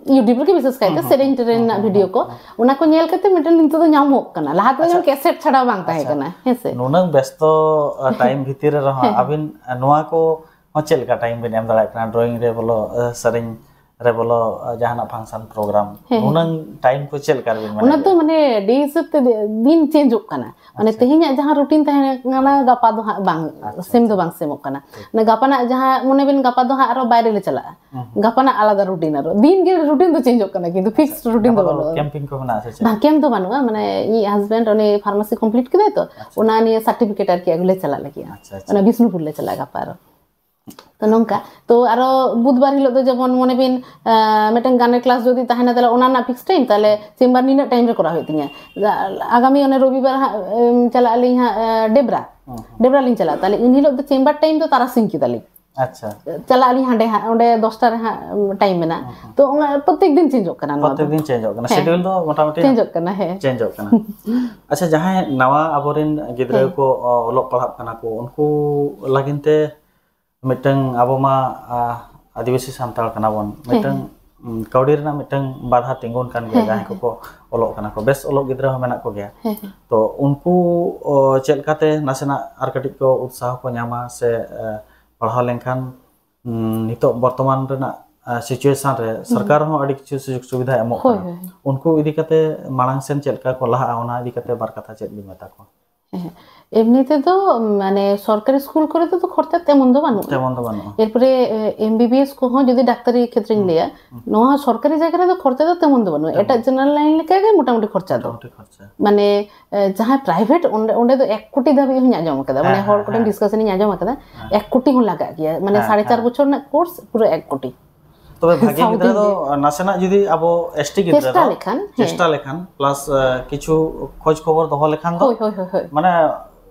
YouTube ᱨᱮᱜᱮ ᱵᱤᱥᱮᱥ ᱠᱟᱭᱛᱮ ᱦᱩᱸ, ᱦᱩᱸ, ᱥᱮᱨᱮᱧ ᱴᱮᱨᱮᱧ ᱦᱩᱸ, ᱨᱮᱱᱟᱜ ᱦᱩᱸ, video ᱦᱩᱸ, ᱠᱚ, ᱦᱩᱸ᱾ ᱚᱱᱟ ᱠᱚ ᱧᱮᱞ ᱠᱟᱛᱮ ᱢᱤᱫᱴᱮᱱ ᱱᱤᱛᱚᱜ ᱫᱚ ᱧᱟᱢᱚᱜ ᱠᱟᱱᱟ, ᱞᱟᱦᱟ ᱛᱮᱫᱚ ᱟᱪᱪᱷᱟ᱾ ᱠᱮᱥᱮᱴ ᱪᱷᱟᱲᱟ ᱵᱟᱝ ᱛᱟᱦᱮᱸ ᱟᱪᱪᱷᱟ᱾ ᱠᱟᱱᱟ, ᱦᱮᱸ ᱥᱮ? ᱱᱩᱱᱟᱹᱝ ᱵᱮᱥᱛᱚ, ᱟ, time ᱵᱷᱤᱛᱤᱨ ᱨᱮ ᱨᱮᱦᱚᱸ ᱦᱮᱸ, ᱦᱮᱸ᱾ ᱟᱹᱵᱤᱱ, ᱟ, ᱱᱚᱣᱟ ᱠᱚ ᱦᱚᱸ ᱪᱮᱫ ᱞᱮᱠᱟ time ᱵᱤᱱ ᱮᱢ ᱫᱟᱲᱮᱭᱟᱜ ᱠᱟᱱᱟ? Drawing ᱨᱮ ᱵᱚᱞᱚ, ᱟ, ᱥᱮᱨᱮᱧ ᱨᱮ ᱵᱚᱞᱚ, ᱟ, ᱡᱟᱦᱟᱱᱟᱜ function program, ᱦᱮᱸ, ᱦᱮᱸ᱾ ᱱᱩᱱᱟᱹᱝ time ᱠᱚ ᱪᱮᱫ ᱞᱮᱠᱟ ᱨᱮᱵᱤᱱ ᱚᱱᱟ manage ᱫᱚ ᱮᱫᱟ? ᱢᱟᱱᱮ day ᱦᱤᱥᱟᱹᱵ ᱛᱮ ᱫᱤᱱ changeᱚᱜ ᱠᱟᱱᱟ᱾ ᱢᱟᱱᱮ ᱟᱪᱪᱷᱟ᱾ ᱛᱮᱦᱮᱧᱟᱜ ᱡᱟᱦᱟᱸ routine ᱛᱟᱦᱮᱸ ᱠᱟᱱᱟ, ᱜᱟᱯᱟ ᱫᱚ ᱦᱟᱸᱜ ᱵᱟᱝ, ᱟᱪᱪᱷᱟ, same ᱫᱚ ᱟᱪᱪᱷᱟ᱾ ᱵᱟᱝ sameᱚᱜ ᱠᱟᱱᱟ᱾ ᱴᱷᱤᱠ᱾ ᱢᱟᱱᱮ ᱜᱟᱯᱟᱱᱟᱜ ᱡᱟᱦᱟᱸ, ᱢᱚᱱᱮ ᱵᱤᱱ ᱜᱟᱯᱟ ᱫᱚ ᱦᱟᱸᱜ ᱟᱨᱚ ᱵᱟᱭᱨᱮ ᱞᱮ ᱪᱟᱞᱟᱜᱼᱟ᱾ ᱦᱩᱸ, ᱦᱩᱸ᱾ ᱜᱟᱯᱟᱱᱟᱜ ᱟᱞᱟᱫᱟ routine ᱟᱨᱚ᱾ ᱫᱤᱱ ᱜᱮ routine ᱫᱚ changeᱚᱜ ᱠᱟᱱᱟ, ᱠᱤᱱᱛᱩ fixed ᱟᱪᱪᱷᱟ᱾ routine ᱫᱚ ᱜᱟᱯᱟ ᱫᱚ ᱵᱟᱹᱱᱩᱜᱼᱟ᱾ Camping ᱠᱚ ᱢᱮᱱᱟᱜᱼᱟ ᱥᱮ ᱪᱮᱫ? ᱵᱟᱝ, camp ᱫᱚ ᱵᱟᱹᱱᱩᱜᱼᱟ᱾ ᱢᱟᱱᱮ ᱤᱧᱤᱡ husband ᱩᱱᱤ pharmacy complete ᱠᱮᱫᱟᱭ ᱛᱚ, ᱟᱪᱪᱷᱟ᱾ ᱚᱱᱟ ᱱᱤᱭᱮ certificate ᱟᱨᱠᱤ ᱟᱹᱜᱩ ᱞᱮ ᱪᱟᱞᱟᱜ ᱞᱟᱹᱜᱤᱫ᱾ ᱟᱪᱪᱷᱟ, ᱟᱪᱪᱷᱟ᱾ ᱚᱱᱟ ᱵᱤᱥᱱᱩᱯᱩᱨ ᱞᱮ ᱪᱟᱞᱟᱜᱼᱟ ᱜᱟᱯᱟ ᱟᱨᱚ᱾ ᱛᱚ ᱱᱚᱝᱠᱟ᱾ ᱛᱚ ᱟᱨᱚ ᱵᱩᱫᱷᱵᱟᱨ ᱦᱤᱞᱳᱜ ᱫᱚ ᱡᱮᱢᱚᱱ ᱢᱚᱱᱮ ᱵᱤᱱ, ᱟᱸ, ᱢᱤᱫᱴᱮᱱ ᱜᱟᱱᱮᱨ class ᱡᱩᱫᱤ ᱛᱟᱦᱮᱱᱟ, ᱛᱟᱦᱞᱮ ᱚᱱᱟ ᱨᱮᱱᱟᱜ fixed time, ᱛᱟᱦᱞᱮ chamber ᱱᱤᱱᱟᱹᱜ time ᱨᱮ ᱠᱚᱨᱟᱣ ᱦᱩᱭᱩᱜ ᱛᱤᱧᱟ᱾ ᱟᱜᱟᱢᱤ ᱚᱱᱮ ᱨᱚᱵᱤᱵᱟᱨ ᱦᱟᱸᱜ, ᱮᱢ, ᱪᱟᱞᱟᱜ ᱟᱹᱞᱤᱧ ᱦᱟᱸᱜ, ᱮ, ᱰᱮᱵᱨᱟ᱾ ᱦᱩᱸ, ᱦᱩᱸ᱾ ᱰᱮᱵᱨᱟ ᱞᱤᱧ ᱪᱟᱞᱟᱜᱼᱟ᱾ ᱛᱟᱦᱞᱮ ᱤᱱ ᱦᱤᱞᱳᱜ ᱫᱚ chamber time ᱫᱚ ᱛᱟᱨᱟᱥᱤᱧ ᱠᱮᱫᱟᱞᱤᱧ᱾ ᱟᱪᱪᱷᱟ᱾ ᱪᱟᱞᱟᱜ ᱟᱹᱞᱤᱧ ᱦᱟᱸᱰᱮ ᱦᱟᱸᱜ, ᱚᱸᱰᱮ ᱫᱚᱥᱴᱟ ᱨᱮ ᱦᱟᱸᱜ ᱴᱟᱭᱤᱢ ᱢᱮᱱᱟᱜᱼᱟ᱾ ᱦᱩᱸ, ᱦᱩᱸ᱾ ᱛᱚ ᱚᱱᱟ ᱯᱨᱚᱛᱮᱠ ᱫᱤᱱ ᱪᱮᱧᱡᱚᱜ ᱠᱟᱱᱟ ᱱᱚᱣᱟ ᱯᱨᱚᱛᱮᱠ ᱫᱚ᱾ ᱫᱤᱱ ᱪᱮᱧᱡᱚᱜ ᱠᱟᱱᱟ, ᱦᱮᱸ᱾ ᱥᱤᱰᱤᱭᱩᱞ ᱫᱚ ᱢᱚᱴᱟᱢᱩᱴᱤ ᱪᱮᱧᱡᱚᱜ ᱠᱟᱱᱟ, ᱦᱮᱸ᱾ ᱪᱮᱧᱡᱚᱜ ᱠᱟᱱᱟ᱾ ᱟᱪᱪᱷᱟ, ᱡᱟᱦᱟᱸᱭ ᱱᱟᱣᱟ ᱟᱵᱚᱨᱮᱱ ᱜᱤᱫᱽᱨᱟᱹ ᱦᱮᱸ᱾ ᱠᱚ, ᱚ, ᱚᱞᱚᱜ ᱯᱟᱲᱦᱟᱜ ᱠᱟᱱᱟ ᱠᱚ, ᱩᱱᱠᱩ ᱞᱟᱹᱜᱤᱫ ᱛᱮ ᱢᱤᱫᱴᱟᱝ, ᱟᱵᱚ ᱢᱟ, ᱟ, ᱟᱹᱫᱤᱵᱟᱹᱥᱤ ᱥᱟᱱᱛᱟᱲ ᱠᱟᱱᱟ ᱵᱚᱱ, ᱦᱮᱸ, ᱢᱤᱫᱴᱟᱝ, ᱦᱮᱸ᱾ ᱩᱢ, ᱠᱟᱹᱣᱰᱤ ᱨᱮᱱᱟᱜ ᱢᱤᱫᱴᱟᱝ ᱵᱟᱫᱷᱟ ᱛᱤᱸᱜᱩᱱ ᱠᱟᱱ ᱜᱮᱭᱟ, ᱦᱮᱸ, ᱡᱟᱦᱟᱸᱭ ᱦᱮᱸ, ᱠᱚᱠᱚ ᱚᱞᱚᱜ ᱠᱟᱱᱟ ᱠᱚ, ᱵᱮᱥ ᱚᱞᱚᱜ ᱜᱤᱫᱽᱨᱟᱹ ᱦᱚᱸ ᱢᱮᱱᱟᱜ ᱠᱚᱜᱮᱭᱟ᱾ ᱦᱮᱸ, ᱦᱮᱸ᱾ ᱛᱚ ᱩᱱᱠᱩ, ᱚ, ᱪᱮᱫ ᱞᱮᱠᱟᱛᱮ ᱱᱟᱥᱮᱱᱟᱜ ᱟᱨ ᱠᱟᱹᱴᱤᱡ ᱠᱚ ᱩᱛᱥᱟᱦᱚ ᱠᱚ ᱧᱟᱢᱟ ᱥᱮ, ᱮ, ᱯᱟᱲᱦᱟᱣ ᱞᱮᱱᱠᱷᱟᱱ, ᱩᱢ, ᱱᱤᱛᱚᱜ ᱵᱚᱨᱛᱚᱢᱟᱱ ᱨᱮᱱᱟᱜ, ᱮ, situation ᱨᱮ ᱦᱩᱸ᱾ ᱥᱚᱨᱠᱟᱨ ᱦᱚᱸ ᱟᱹᱰᱤ ᱠᱤᱪᱷᱩ ᱥᱩᱡᱳᱜᱽ ᱥᱩᱵᱤᱫᱷᱟᱭ ᱮᱢᱚᱜ ᱦᱳᱭ, ᱠᱟᱱᱟ᱾ ᱦᱳᱭ᱾ ᱩᱱᱠᱩ ᱤᱫᱤ ᱠᱟᱛᱮ ᱢᱟᱲᱟᱝ ᱥᱮᱱ ᱪᱮᱫ ᱞᱮᱠᱟ ᱠᱚ ᱞᱟᱦᱟᱜᱼᱟ, ᱚᱱᱟ ᱤᱫᱤ ᱠᱟᱛᱮ ᱵᱟᱨ ᱠᱟᱛᱷᱟ ᱪᱮᱫ ᱵᱤᱱ ᱢᱮᱛᱟ ᱠᱚᱣᱟ? ᱦᱮᱸ, ᱮᱢᱱᱤ ᱛᱮᱫᱚ, ᱢᱟᱱᱮ, ᱥᱚᱨᱠᱟᱨᱤ ᱥᱠᱩᱞ ᱠᱚᱨᱮ ᱫᱚ ᱠᱷᱚᱨᱪᱟ ᱛᱮᱢᱚᱱ ᱫᱚ ᱵᱟᱹᱱᱩᱜᱼᱟ᱾ ᱛᱮᱢᱚᱱ ᱫᱚ ᱵᱟᱹᱱᱩᱜᱼᱟ᱾ ᱮᱨᱯᱚᱨᱮ, ᱮ, ᱮᱢ ᱵᱤ ᱵᱤ ᱮᱥ ᱠᱚᱦᱚᱸ ᱡᱩᱫᱤ ᱰᱟᱠᱛᱟᱨᱤ ᱠᱷᱮᱛᱨᱮᱧ ᱦᱩᱸ, ᱞᱟᱹᱭᱟ, ᱦᱩᱸ᱾ ᱱᱚᱣᱟ ᱥᱚᱨᱠᱟᱨᱤ ᱡᱟᱭᱜᱟ ᱨᱮᱫᱚ ᱠᱷᱚᱨᱪᱟ ᱫᱚ ᱛᱮᱢᱚᱱ ᱫᱚ ᱵᱟᱹᱱᱩᱜᱼᱟ᱾ ᱛᱮᱢᱚᱱ᱾ ᱮᱴᱟᱜ ᱡᱮᱱᱟᱨᱟᱞ ᱞᱟᱭᱤᱱ ᱞᱮᱠᱟ ᱜᱮ ᱢᱚᱴᱟᱢᱩᱴᱤ ᱠᱷᱚᱨᱪᱟ ᱫᱚ᱾ ᱢᱚᱴᱟᱢᱩᱴᱤ ᱠᱷᱚᱨᱪᱟ᱾ ᱢᱟᱱᱮ, ᱮ, ᱡᱟᱦᱟᱸᱭ ᱯᱨᱟᱭᱵᱷᱮᱴ, ᱚᱸᱰᱮ, ᱚᱸᱰᱮ ᱫᱚ ᱮᱠ ᱠᱳᱴᱤ ᱫᱷᱟᱹᱵᱤᱡ ᱦᱚᱸᱧ ᱟᱸᱡᱚᱢ ᱟᱠᱟᱫᱟ᱾ ᱢᱟᱱᱮ, ᱦᱮᱸ, ᱦᱚᱲ ᱦᱮᱸ, ᱠᱚᱴᱷᱮᱱ ᱦᱮᱸ᱾ ᱰᱤᱥᱠᱟᱥᱚᱱ ᱤᱧ ᱟᱸᱡᱚᱢ ᱟᱠᱟᱫᱟ, ᱦᱮᱸ᱾ ᱮᱠ ᱠᱳᱴᱤ ᱦᱚᱸ ᱞᱟᱜᱟᱜ ᱜᱮᱭᱟ᱾ ᱢᱟᱱᱮ, ᱦᱮᱸ, ᱥᱟᱲᱮ ᱪᱟᱨ ᱦᱮᱸ᱾ ᱵᱚᱪᱷᱚᱨ ᱨᱮᱱᱟᱜ ᱠᱳᱨᱥ ᱯᱩᱨᱟᱹ ᱮᱠ ᱠᱳᱴᱤ᱾ ᱛᱚᱵᱮ ᱵᱷᱟᱜᱮ ᱥᱟᱶ ᱜᱤᱫᱽᱨᱟᱹ ᱫᱤᱱ ᱫᱚ ᱨᱮ᱾ ᱱᱟᱥᱮᱱᱟᱜ ᱡᱩᱫᱤ ᱟᱵᱚ ᱮᱥ ᱴᱤ ᱜᱤᱫᱽᱨᱟᱹ ᱪᱮᱥᱴᱟ ᱫᱚ ᱞᱮᱠᱷᱟᱱ, ᱦᱮᱸ᱾ ᱪᱮᱥᱴᱟ ᱞᱮᱠᱷᱟᱱ, plus, ᱮ, ᱠᱤᱪᱷᱩ ᱠᱷᱚᱡᱽ ᱠᱷᱚᱵᱚᱨ ᱫᱚᱦᱚ ᱞᱮᱠᱷᱟᱱ ᱫᱚ, ᱦᱳᱭ, ᱦᱳᱭ, ᱦᱳᱭ, ᱦᱳᱭ᱾ ᱢᱟᱱᱮ,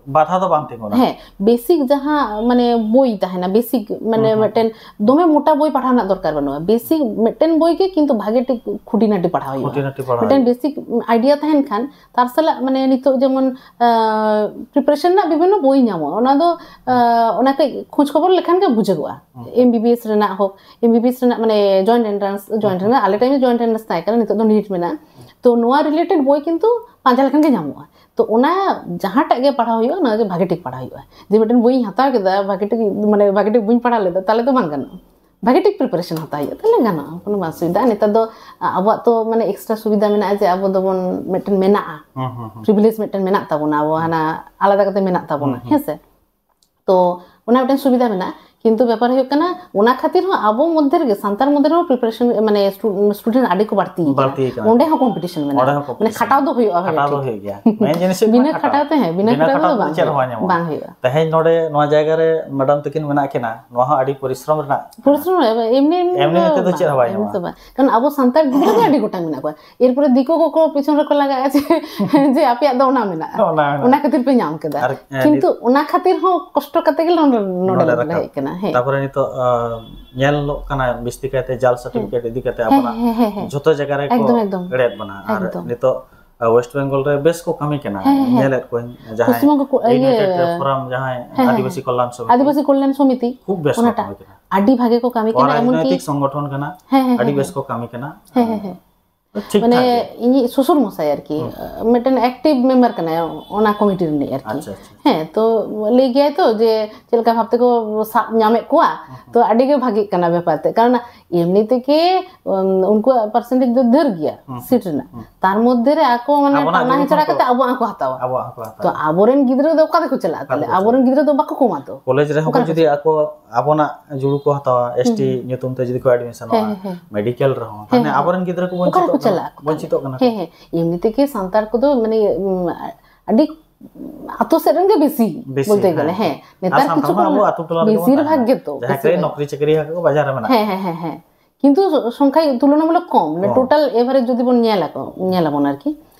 ᱵᱟᱫᱷᱟ ᱫᱚ ᱵᱟᱝ ᱛᱤᱸᱜᱩᱱᱟ᱾ ᱦᱮᱸ, ᱵᱮᱥᱤᱠ ᱡᱟᱦᱟᱸ, ᱢᱟᱱᱮ, ᱵᱳᱭ ᱛᱟᱦᱮᱱᱟ, ᱵᱮᱥᱤᱠ, ᱢᱟᱱᱮ, ᱦᱩᱸ, ᱦᱩᱸ, ᱢᱤᱫᱴᱮᱱ ᱦᱩᱸ᱾ ᱫᱚᱢᱮ ᱢᱚᱴᱟ ᱵᱳᱭ ᱯᱟᱲᱦᱟᱣ ᱨᱮᱱᱟᱜ ᱫᱚᱨᱠᱟᱨ ᱵᱟᱹᱱᱩᱜᱼᱟ᱾ ᱵᱮᱥᱤᱠ ᱢᱤᱫᱴᱮᱱ ᱵᱳᱭ ᱜᱮ ᱠᱤᱱᱛᱩ ᱵᱷᱟᱜᱮ ᱴᱷᱤᱠ ᱠᱷᱩᱸᱴᱤᱱᱟᱹᱴᱤ ᱯᱟᱲᱦᱟᱣ ᱦᱩᱭᱩᱜᱼᱟ᱾ ᱠᱷᱩᱸᱴᱤᱱᱟᱹᱴᱤ ᱯᱟᱲᱦᱟᱣ ᱢᱤᱫᱴᱮᱱ ᱦᱩᱭᱩᱜᱼᱟ᱾ ᱵᱮᱥᱤᱠ ᱟᱭᱰᱤᱭᱟ ᱛᱟᱦᱮᱱ ᱠᱷᱟᱱ, ᱛᱟᱨ ᱥᱟᱞᱟᱜ, ᱢᱟᱱᱮ, ᱱᱤᱛᱚᱜ ᱡᱮᱢᱚᱱ, ᱟ, ᱯᱨᱤᱯᱟᱨᱮᱥᱚᱱ ᱨᱮᱱᱟᱜ ᱵᱤᱵᱷᱤᱱᱱᱚ ᱵᱳᱭ ᱧᱟᱢᱚᱜᱼᱟ, ᱚᱱᱟ ᱫᱚ, ᱟ, ᱦᱩᱸ᱾ ᱚᱱᱟ ᱠᱟᱹᱡ ᱠᱷᱳᱡᱽ ᱠᱷᱚᱵᱚᱨ ᱞᱮᱠᱷᱟᱱ ᱜᱮ ᱵᱩᱡᱷᱟᱹᱜᱚᱜᱼᱟ᱾ ᱦᱩᱸ᱾ ᱮᱢ ᱵᱤ ᱵᱤ ᱮᱥ ᱨᱮᱱᱟᱜ ᱦᱳᱠ, ᱮᱢ ᱵᱤ ᱵᱤ ᱮᱥ ᱨᱮᱱᱟᱜ, ᱢᱟᱱᱮ, ᱡᱚᱭᱮᱱᱴ ᱮᱱᱴᱨᱟᱱᱥ, ᱡᱚᱭᱮᱱᱴ ᱦᱩᱸ᱾ ᱨᱮᱱᱟᱜ, ᱟᱞᱮ ᱴᱟᱭᱤᱢ ᱨᱮ ᱡᱚᱭᱮᱱᱴ ᱮᱱᱴᱨᱟᱱᱥ ᱛᱟᱦᱮᱸ ᱠᱟᱱᱟ, ᱱᱤᱛᱚᱜ ᱫᱚ ᱱᱤᱴ ᱢᱮᱱᱟᱜᱼᱟ᱾ ᱛᱚ ᱱᱚᱣᱟ ᱨᱤᱞᱮᱴᱮᱰ ᱵᱳᱭ ᱠᱤᱱᱛᱩ ᱯᱟᱸᱡᱟ ᱞᱮᱠᱷᱟᱱ ᱜᱮ ᱧᱟᱢᱚᱜᱼᱟ᱾ ᱛᱚ ᱚᱱᱟ ᱡᱟᱦᱟᱸᱴᱟᱜ ᱜᱮ ᱯᱟᱲᱦᱟᱣ ᱦᱩᱭᱩᱜᱼᱟ, ᱚᱱᱟ ᱜᱮ ᱵᱷᱟᱜᱮ ᱴᱷᱤᱠ ᱯᱟᱲᱦᱟᱣ ᱦᱩᱭᱩᱜᱼᱟ᱾ ᱡᱮ ᱢᱤᱫᱴᱮᱱ ᱵᱳᱭᱤᱧ ᱦᱟᱛᱟᱣ ᱠᱮᱫᱟ, ᱵᱷᱟᱜᱮ ᱴᱷᱤᱠ, ᱢᱟᱱᱮ, ᱵᱷᱟᱜᱮ ᱴᱷᱤᱠ ᱵᱟᱹᱧ ᱯᱟᱲᱦᱟᱣ ᱞᱮᱫᱟ, ᱛᱟᱦᱚᱞᱮ ᱫᱚ ᱵᱟᱝ ᱜᱟᱱᱚᱜᱼᱟ᱾ ᱵᱷᱟᱜᱮ ᱴᱷᱤᱠ ᱯᱨᱤᱯᱟᱨᱮᱥᱚᱱ ᱦᱟᱛᱟᱣ ᱦᱩᱭᱩᱜᱼᱟ, ᱛᱟᱦᱚᱞᱮ ᱜᱟᱱᱚᱜᱼᱟ, ᱠᱳᱱᱳ ᱵᱟᱝ ᱚᱥᱩᱵᱤᱫᱷᱟ᱾ ᱱᱮᱛᱟᱨ ᱫᱚ, ᱟ, ᱟᱵᱚᱣᱟᱜ ᱛᱚ, ᱢᱟᱱᱮ, ᱮᱠᱥᱴᱨᱟ ᱥᱩᱵᱤᱫᱷᱟ ᱢᱮᱱᱟᱜᱼᱟ ᱡᱮ ᱟᱵᱚ ᱫᱚᱵᱚᱱ ᱢᱤᱫᱴᱮᱱ ᱢᱮᱱᱟᱜᱼᱟ, ᱦᱩᱸ, ᱦᱩᱸ, ᱦᱩᱸ᱾ ᱯᱨᱤᱵᱷᱤᱞᱮᱡᱽ ᱢᱤᱫᱴᱮᱱ ᱢᱮᱱᱟᱜ ᱛᱟᱵᱚᱱᱟ, ᱟᱵᱚ ᱦᱟᱱᱟ ᱟᱞᱟᱫᱟ ᱠᱟᱛᱮ ᱢᱮᱱᱟᱜ ᱛᱟᱵᱚᱱᱟ, ᱦᱩᱸ, ᱦᱩᱸ᱾ ᱦᱮᱸ ᱥᱮ? ᱛᱚ ᱚᱱᱟ ᱢᱤᱫᱴᱮᱱ ᱥᱩᱵᱤᱫᱷᱟ ᱢᱮᱱᱟᱜᱼᱟ, ᱠᱤᱱᱛᱩ ᱵᱮᱯᱟᱨ ᱦᱩᱭᱩᱜ ᱠᱟᱱᱟ, ᱚᱱᱟ ᱠᱷᱟᱹᱛᱤᱨ ᱦᱚᱸ ᱟᱵᱚ ᱢᱚᱫᱽᱫᱷᱮ ᱨᱮᱜᱮ, ᱥᱟᱱᱛᱟᱲ ᱢᱚᱫᱽᱫᱷᱮ ᱨᱮᱦᱚᱸ ᱯᱨᱤᱯᱟᱨᱮᱥᱚᱱ, ᱢᱟᱱᱮ, ᱥᱴᱩ-, ᱥᱴᱩᱰᱮᱱᱴ ᱟᱹᱰᱤ ᱠᱚ ᱵᱟᱹᱲᱛᱤ ᱠᱟᱱᱟ᱾ ᱵᱟᱹᱲᱛᱤ ᱠᱟᱱᱟ᱾ ᱚᱸᱰᱮ ᱦᱚᱸ ᱠᱚᱢᱯᱤᱴᱤᱥᱚᱱ ᱢᱮᱱᱟᱜᱼᱟ᱾ ᱚᱸᱰᱮ ᱦᱚᱸ ᱢᱟᱱᱮ, ᱠᱚᱢᱯᱤᱴᱤᱥᱚᱱ ᱠᱷᱟᱴᱟᱣ ᱫᱚ ᱦᱩᱭᱩᱜᱼᱟ, ᱵᱷᱟᱜᱮ ᱠᱷᱟᱴᱟᱣ ᱫᱚ ᱴᱷᱤᱠ᱾ ᱦᱩᱭᱩᱜ ᱜᱮᱭᱟ᱾ ᱢᱮᱱ ᱡᱤᱱᱤᱥ ᱦᱩᱭᱩᱜ ᱵᱤᱱᱟᱹ ᱠᱟᱱᱟ ᱠᱷᱟᱴᱟᱣ᱾ ᱠᱷᱟᱴᱟᱣ ᱛᱮ, ᱦᱮᱸ, ᱵᱤᱱᱟᱹ ᱵᱤᱱᱟᱹ ᱠᱷᱟᱴᱟᱣ ᱠᱷᱟᱴᱟᱣ ᱛᱮᱫᱚ ᱛᱮ ᱵᱟᱝ ᱪᱮᱫ ᱦᱚᱸ ᱦᱩᱭᱩᱜᱼᱟ᱾ ᱵᱟᱝ ᱧᱟᱢᱚᱜᱼᱟ᱾ ᱵᱟᱝ ᱦᱩᱭᱩᱜᱼᱟ᱾ ᱛᱮᱦᱮᱧ ᱱᱚᱰᱮ ᱱᱚᱣᱟ ᱡᱟᱭᱜᱟ ᱨᱮ ᱢᱮᱰᱟᱢ ᱛᱟᱹᱠᱤᱱ ᱢᱮᱱᱟᱜ ᱠᱤᱱᱟ, ᱱᱚᱣᱟ ᱦᱚᱸ ᱟᱹᱰᱤ ᱯᱚᱨᱤᱥᱨᱚᱢ ᱨᱮᱱᱟᱜ ᱠᱟᱱᱟ᱾ ᱯᱚᱨᱤᱥᱨᱚᱢ ᱨᱮ ᱮᱢᱱᱤ, ᱮᱢᱱᱤ ᱫᱚ ᱮᱢᱱᱤ ᱛᱮᱫᱚ ᱵᱟᱝ, ᱪᱮᱫ ᱦᱚᱸ ᱵᱟᱭ ᱮᱢᱱᱤ ᱧᱟᱢᱚᱜᱼᱟ᱾ ᱛᱮᱫᱚ ᱵᱟᱝ᱾ ᱠᱟᱨᱚᱱ ᱟᱵᱚ ᱥᱟᱱᱛᱟᱲ ᱜᱤᱫᱽᱨᱟᱹ ᱜᱮ ᱟᱹᱰᱤ ᱜᱚᱴᱟᱝ ᱢᱮᱱᱟᱜ ᱠᱚᱣᱟ᱾ ᱮᱨᱯᱚᱨᱮ ᱫᱤᱠᱩ ᱠᱚᱠᱚ ᱯᱤᱪᱷᱚᱱ ᱨᱮᱠᱚ ᱞᱟᱜᱟᱜᱼᱟ ᱡᱮ, ᱡᱮ ᱟᱯᱮᱭᱟᱜ ᱫᱚ ᱚᱱᱟ ᱢᱮᱱᱟᱜᱼᱟ᱾ ᱚᱱᱟ ᱢᱮᱱᱟᱜᱼᱟ᱾ ᱚᱱᱟ ᱠᱷᱟᱹᱛᱤᱨ ᱯᱮ ᱧᱟᱢ ᱠᱮᱫᱟ᱾ ᱟᱨ, ᱮ, ᱠᱤᱱᱛᱩ ᱚᱱᱟ ᱠᱷᱟᱹᱛᱤᱨ ᱦᱚᱸ ᱠᱚᱥᱴᱚ ᱠᱟᱛᱮ ᱜᱮ ᱱᱚᱰᱮ, ᱱᱚᱰᱮ ᱱᱚᱰᱮ ᱞᱮ ᱨᱟᱠᱟᱵ᱾ ᱦᱮᱡ ᱠᱟᱱᱟ᱾ ᱦᱮᱸ᱾ ᱛᱟᱯᱚᱨᱮ ᱱᱤᱛᱚᱜ ᱧᱮᱞᱚᱜ ᱠᱟᱱᱟ ᱵᱤᱥᱛᱤ ᱠᱟᱭᱛᱮ ᱡᱟᱞ ᱥᱟᱨᱴᱤᱯᱷᱤᱠᱮᱴ ᱤᱫᱤ ᱠᱟᱛᱮ ᱟᱵᱚᱱᱟᱜ ᱡᱷᱚᱛᱚ ᱡᱟᱭᱜᱟ ᱨᱮ ᱮᱠᱫᱚᱢ, ᱮᱠᱫᱚᱢ᱾ ᱮᱲᱮᱫ ᱵᱚᱱᱟ᱾ ᱟᱨ ᱱᱤᱛᱚᱜ ᱳᱭᱮᱥᱴ ᱵᱮᱝᱜᱚᱞ ᱨᱮ ᱵᱮᱥ ᱠᱚ ᱠᱟᱹᱢᱤ ᱠᱟᱱᱟ, ᱧᱮᱞᱮᱫ ᱠᱚᱣᱟᱹᱧ ᱡᱟᱦᱟᱸᱭ ᱯᱚᱥᱪᱤᱢ ᱵᱚᱝᱜᱚ ᱠᱚ-, ᱤᱭᱟᱹ, United Forum, ᱡᱟᱦᱟᱸᱭ ᱦᱮᱸ, ᱦᱮᱸ, ᱟᱹᱫᱤᱵᱟᱹᱥᱤ ᱠᱚᱞᱭᱟᱱ ᱥᱚᱢᱤᱛᱤ, ᱟᱹᱫᱤᱵᱟᱹᱥᱤ ᱠᱚᱞᱭᱟᱱ ᱥᱚᱢᱤᱛᱤ, ᱠᱷᱩᱵ ᱵᱮᱥ ᱠᱚ ᱚᱱᱟᱴᱟᱜ ᱠᱟᱹᱢᱤ ᱠᱟᱱᱟ᱾ ᱟᱹᱰᱤ ᱵᱷᱟᱜᱮ ᱠᱚ ᱠᱟᱹᱢᱤ ᱠᱟᱱᱟ, ᱮᱢᱚᱱᱠᱤ ᱨᱟᱡᱽᱱᱳᱭᱛᱤᱠ ᱥᱚᱝᱜᱚᱴᱷᱚᱱ ᱠᱟᱱᱟ, ᱦᱮᱸ, ᱦᱮᱸ, ᱟᱹᱰᱤ ᱦᱮᱸ, ᱵᱮᱥ ᱦᱮᱸ᱾ ᱠᱚ ᱠᱟᱹᱢᱤ ᱠᱟᱱᱟ᱾ ᱦᱮᱸ, ᱦᱮᱸ, ᱦᱮᱸ᱾ ᱴᱷᱤᱠ ᱢᱟᱱᱮ ᱴᱷᱟᱠ ᱜᱮ᱾ ᱤᱧᱤᱡ ᱥᱚᱥᱩᱨ ᱢᱚᱥᱟᱭ ᱟᱨᱠᱤ, ᱦᱩᱸ᱾ ᱢᱤᱫᱴᱮᱱ active member ᱠᱟᱱᱟᱭ ᱚᱱᱟ ᱠᱚᱢᱤᱴᱤ ᱨᱤᱱᱤᱡ ᱟᱨᱠᱤ᱾ ᱟᱪᱪᱷᱟ, ᱟᱪᱪᱷᱟ, ᱟᱪᱪᱷᱟ᱾ ᱦᱮᱸ, ᱛᱚ ᱞᱟᱹᱭ ᱜᱮᱭᱟᱭ ᱛᱚ ᱡᱮ ᱪᱮᱫ ᱞᱮᱠᱟ ᱵᱷᱟᱵ ᱛᱮᱠᱚ ᱥᱟᱵ ᱧᱟᱢᱮᱫ ᱠᱚᱣᱟ, ᱦᱩᱸ, ᱦᱩᱸ᱾ ᱛᱚ ᱟᱹᱰᱤ ᱜᱮ ᱵᱷᱟᱜᱤᱜ ᱠᱟᱱᱟ ᱵᱮᱯᱟᱨ ᱛᱮ, ᱠᱟᱨᱚᱱ ᱮᱢᱱᱤ ᱛᱮᱜᱮ, ᱩᱢ, ᱩᱱᱠᱩᱣᱟᱜ percentage ᱫᱚ ᱰᱷᱮᱨ ᱜᱮᱭᱟ ᱦᱩᱸ, ᱥᱤᱴ ᱨᱮᱱᱟᱜ, ᱦᱩᱸ᱾ ᱛᱟᱨ ᱢᱚᱫᱽᱫᱷᱮ ᱨᱮ ᱟᱠᱚ ᱢᱟᱱᱮ ᱟᱵᱚᱱᱟᱜ ᱴᱟᱱᱟ ᱡᱩᱲᱩ ᱦᱮᱪᱲᱟ ᱠᱚ ᱠᱟᱛᱮ ᱟᱵᱚᱣᱟᱜ ᱦᱚᱸᱠᱚ ᱦᱟᱛᱟᱣᱟ᱾ ᱟᱵᱚᱣᱟᱜ ᱦᱚᱸᱠᱚ ᱦᱟᱛᱟᱣᱟ᱾ ᱛᱚ ᱟᱵᱚᱨᱮᱱ ᱜᱤᱫᱽᱨᱟᱹ ᱫᱚ ᱚᱠᱟ ᱛᱮᱠᱚ ᱪᱟᱞᱟᱜᱼᱟ ᱚᱠᱟ ᱛᱟᱦᱞᱮ? ᱛᱮᱠᱚ ᱟᱵᱚᱨᱮᱱ ᱪᱟᱞᱟᱜᱼᱟ? ᱜᱤᱫᱽᱨᱟᱹ ᱫᱚ ᱵᱟᱠᱚ ᱠᱚᱢᱟ ᱛᱚ᱾ ᱠᱚᱞᱮᱡᱽ ᱨᱮᱦᱚᱸ ᱚᱠᱟ ᱠᱚ ᱨᱮᱠᱚ ᱡᱩᱫᱤ ᱪᱟᱞᱟᱜᱼᱟ? ᱟᱠᱚ ᱟᱵᱚᱱᱟᱜ ᱡᱩᱲᱩ ᱠᱚ ᱦᱟᱛᱟᱣᱟ, ᱦᱩᱸ᱾ S T ᱦᱩᱸ᱾ ᱧᱩᱛᱩᱢ ᱛᱮ ᱡᱩᱫᱤ ᱠᱚ admission ᱚᱜᱼᱟ, ᱦᱮᱸ, ᱦᱮᱸ, ᱦᱮᱸ᱾ ᱛᱟᱦᱞᱮ ᱦᱮᱸ, ᱦᱮᱸ, ᱟᱵᱚᱨᱮᱱ ᱦᱮᱸ᱾ ᱜᱤᱫᱽᱨᱟᱹ ᱠᱚ ᱚᱠᱟ ᱨᱮᱠᱚ ᱵᱚᱧᱪᱤᱛᱚᱜ ᱠᱟᱱᱟ, ᱪᱟᱞᱟᱜ ᱟᱠᱚ ᱵᱚᱧᱪᱤᱛᱚᱜ ᱛᱟᱦᱞᱮ? ᱠᱟᱱᱟ ᱠᱚ᱾ ᱦᱮᱸ, ᱦᱮᱸ᱾ ᱮᱢᱱᱤ ᱛᱮᱜᱮ ᱥᱟᱱᱛᱟᱲ ᱠᱚᱫᱚ ᱢᱟᱱᱮ, ᱩᱢ, ᱟᱹᱰᱤ ᱟᱛᱳ ᱥᱮᱫ ᱨᱮᱱ ᱜᱮ ᱵᱮᱥᱤ, ᱵᱮᱥᱤ, ᱵᱚᱞᱛᱮ ᱜᱮᱞᱮ, ᱦᱮᱸ᱾ ᱦᱮᱸ᱾ ᱟᱨ ᱱᱮᱛᱟᱨ ᱥᱟᱱᱛᱟᱲ ᱠᱤᱪᱷᱩ ᱢᱟ ᱠᱚ ᱟᱵᱚ ᱟᱛᱳ ᱴᱚᱞᱟ ᱨᱮᱜᱮ ᱵᱮᱥᱤᱨ ᱵᱚᱱ ᱵᱷᱟᱜᱽ ᱛᱟᱦᱮᱱᱟ᱾ ᱜᱮᱛᱚ, ᱡᱟᱦᱟᱸᱭ ᱵᱮᱥᱤᱨ ᱠᱚᱨᱮ ᱵᱷᱟᱜᱽ᱾ ᱱᱚᱠᱨᱤ ᱪᱟᱹᱠᱨᱤ ᱟᱠᱟᱫ ᱠᱚ ᱵᱟᱡᱟᱨ ᱨᱮ ᱢᱮᱱᱟᱜ ᱦᱮᱸ, ᱠᱚᱣᱟ᱾ ᱦᱮᱸ, ᱦᱮᱸ, ᱦᱮᱸ᱾ ᱠᱤᱱᱛᱩ ᱥᱚᱝᱠᱷᱟ ᱛᱩᱞᱚᱱᱟᱢᱩᱞᱚᱠ ᱠᱚᱢ, ᱢᱟᱱᱮ ᱠᱚᱢ᱾ Total average ᱡᱩᱫᱤ ᱵᱚᱱ ᱧᱮᱞ ᱟᱠᱚ, ᱧᱮᱞ ᱟᱵᱚᱱ ᱟᱨᱠᱤ,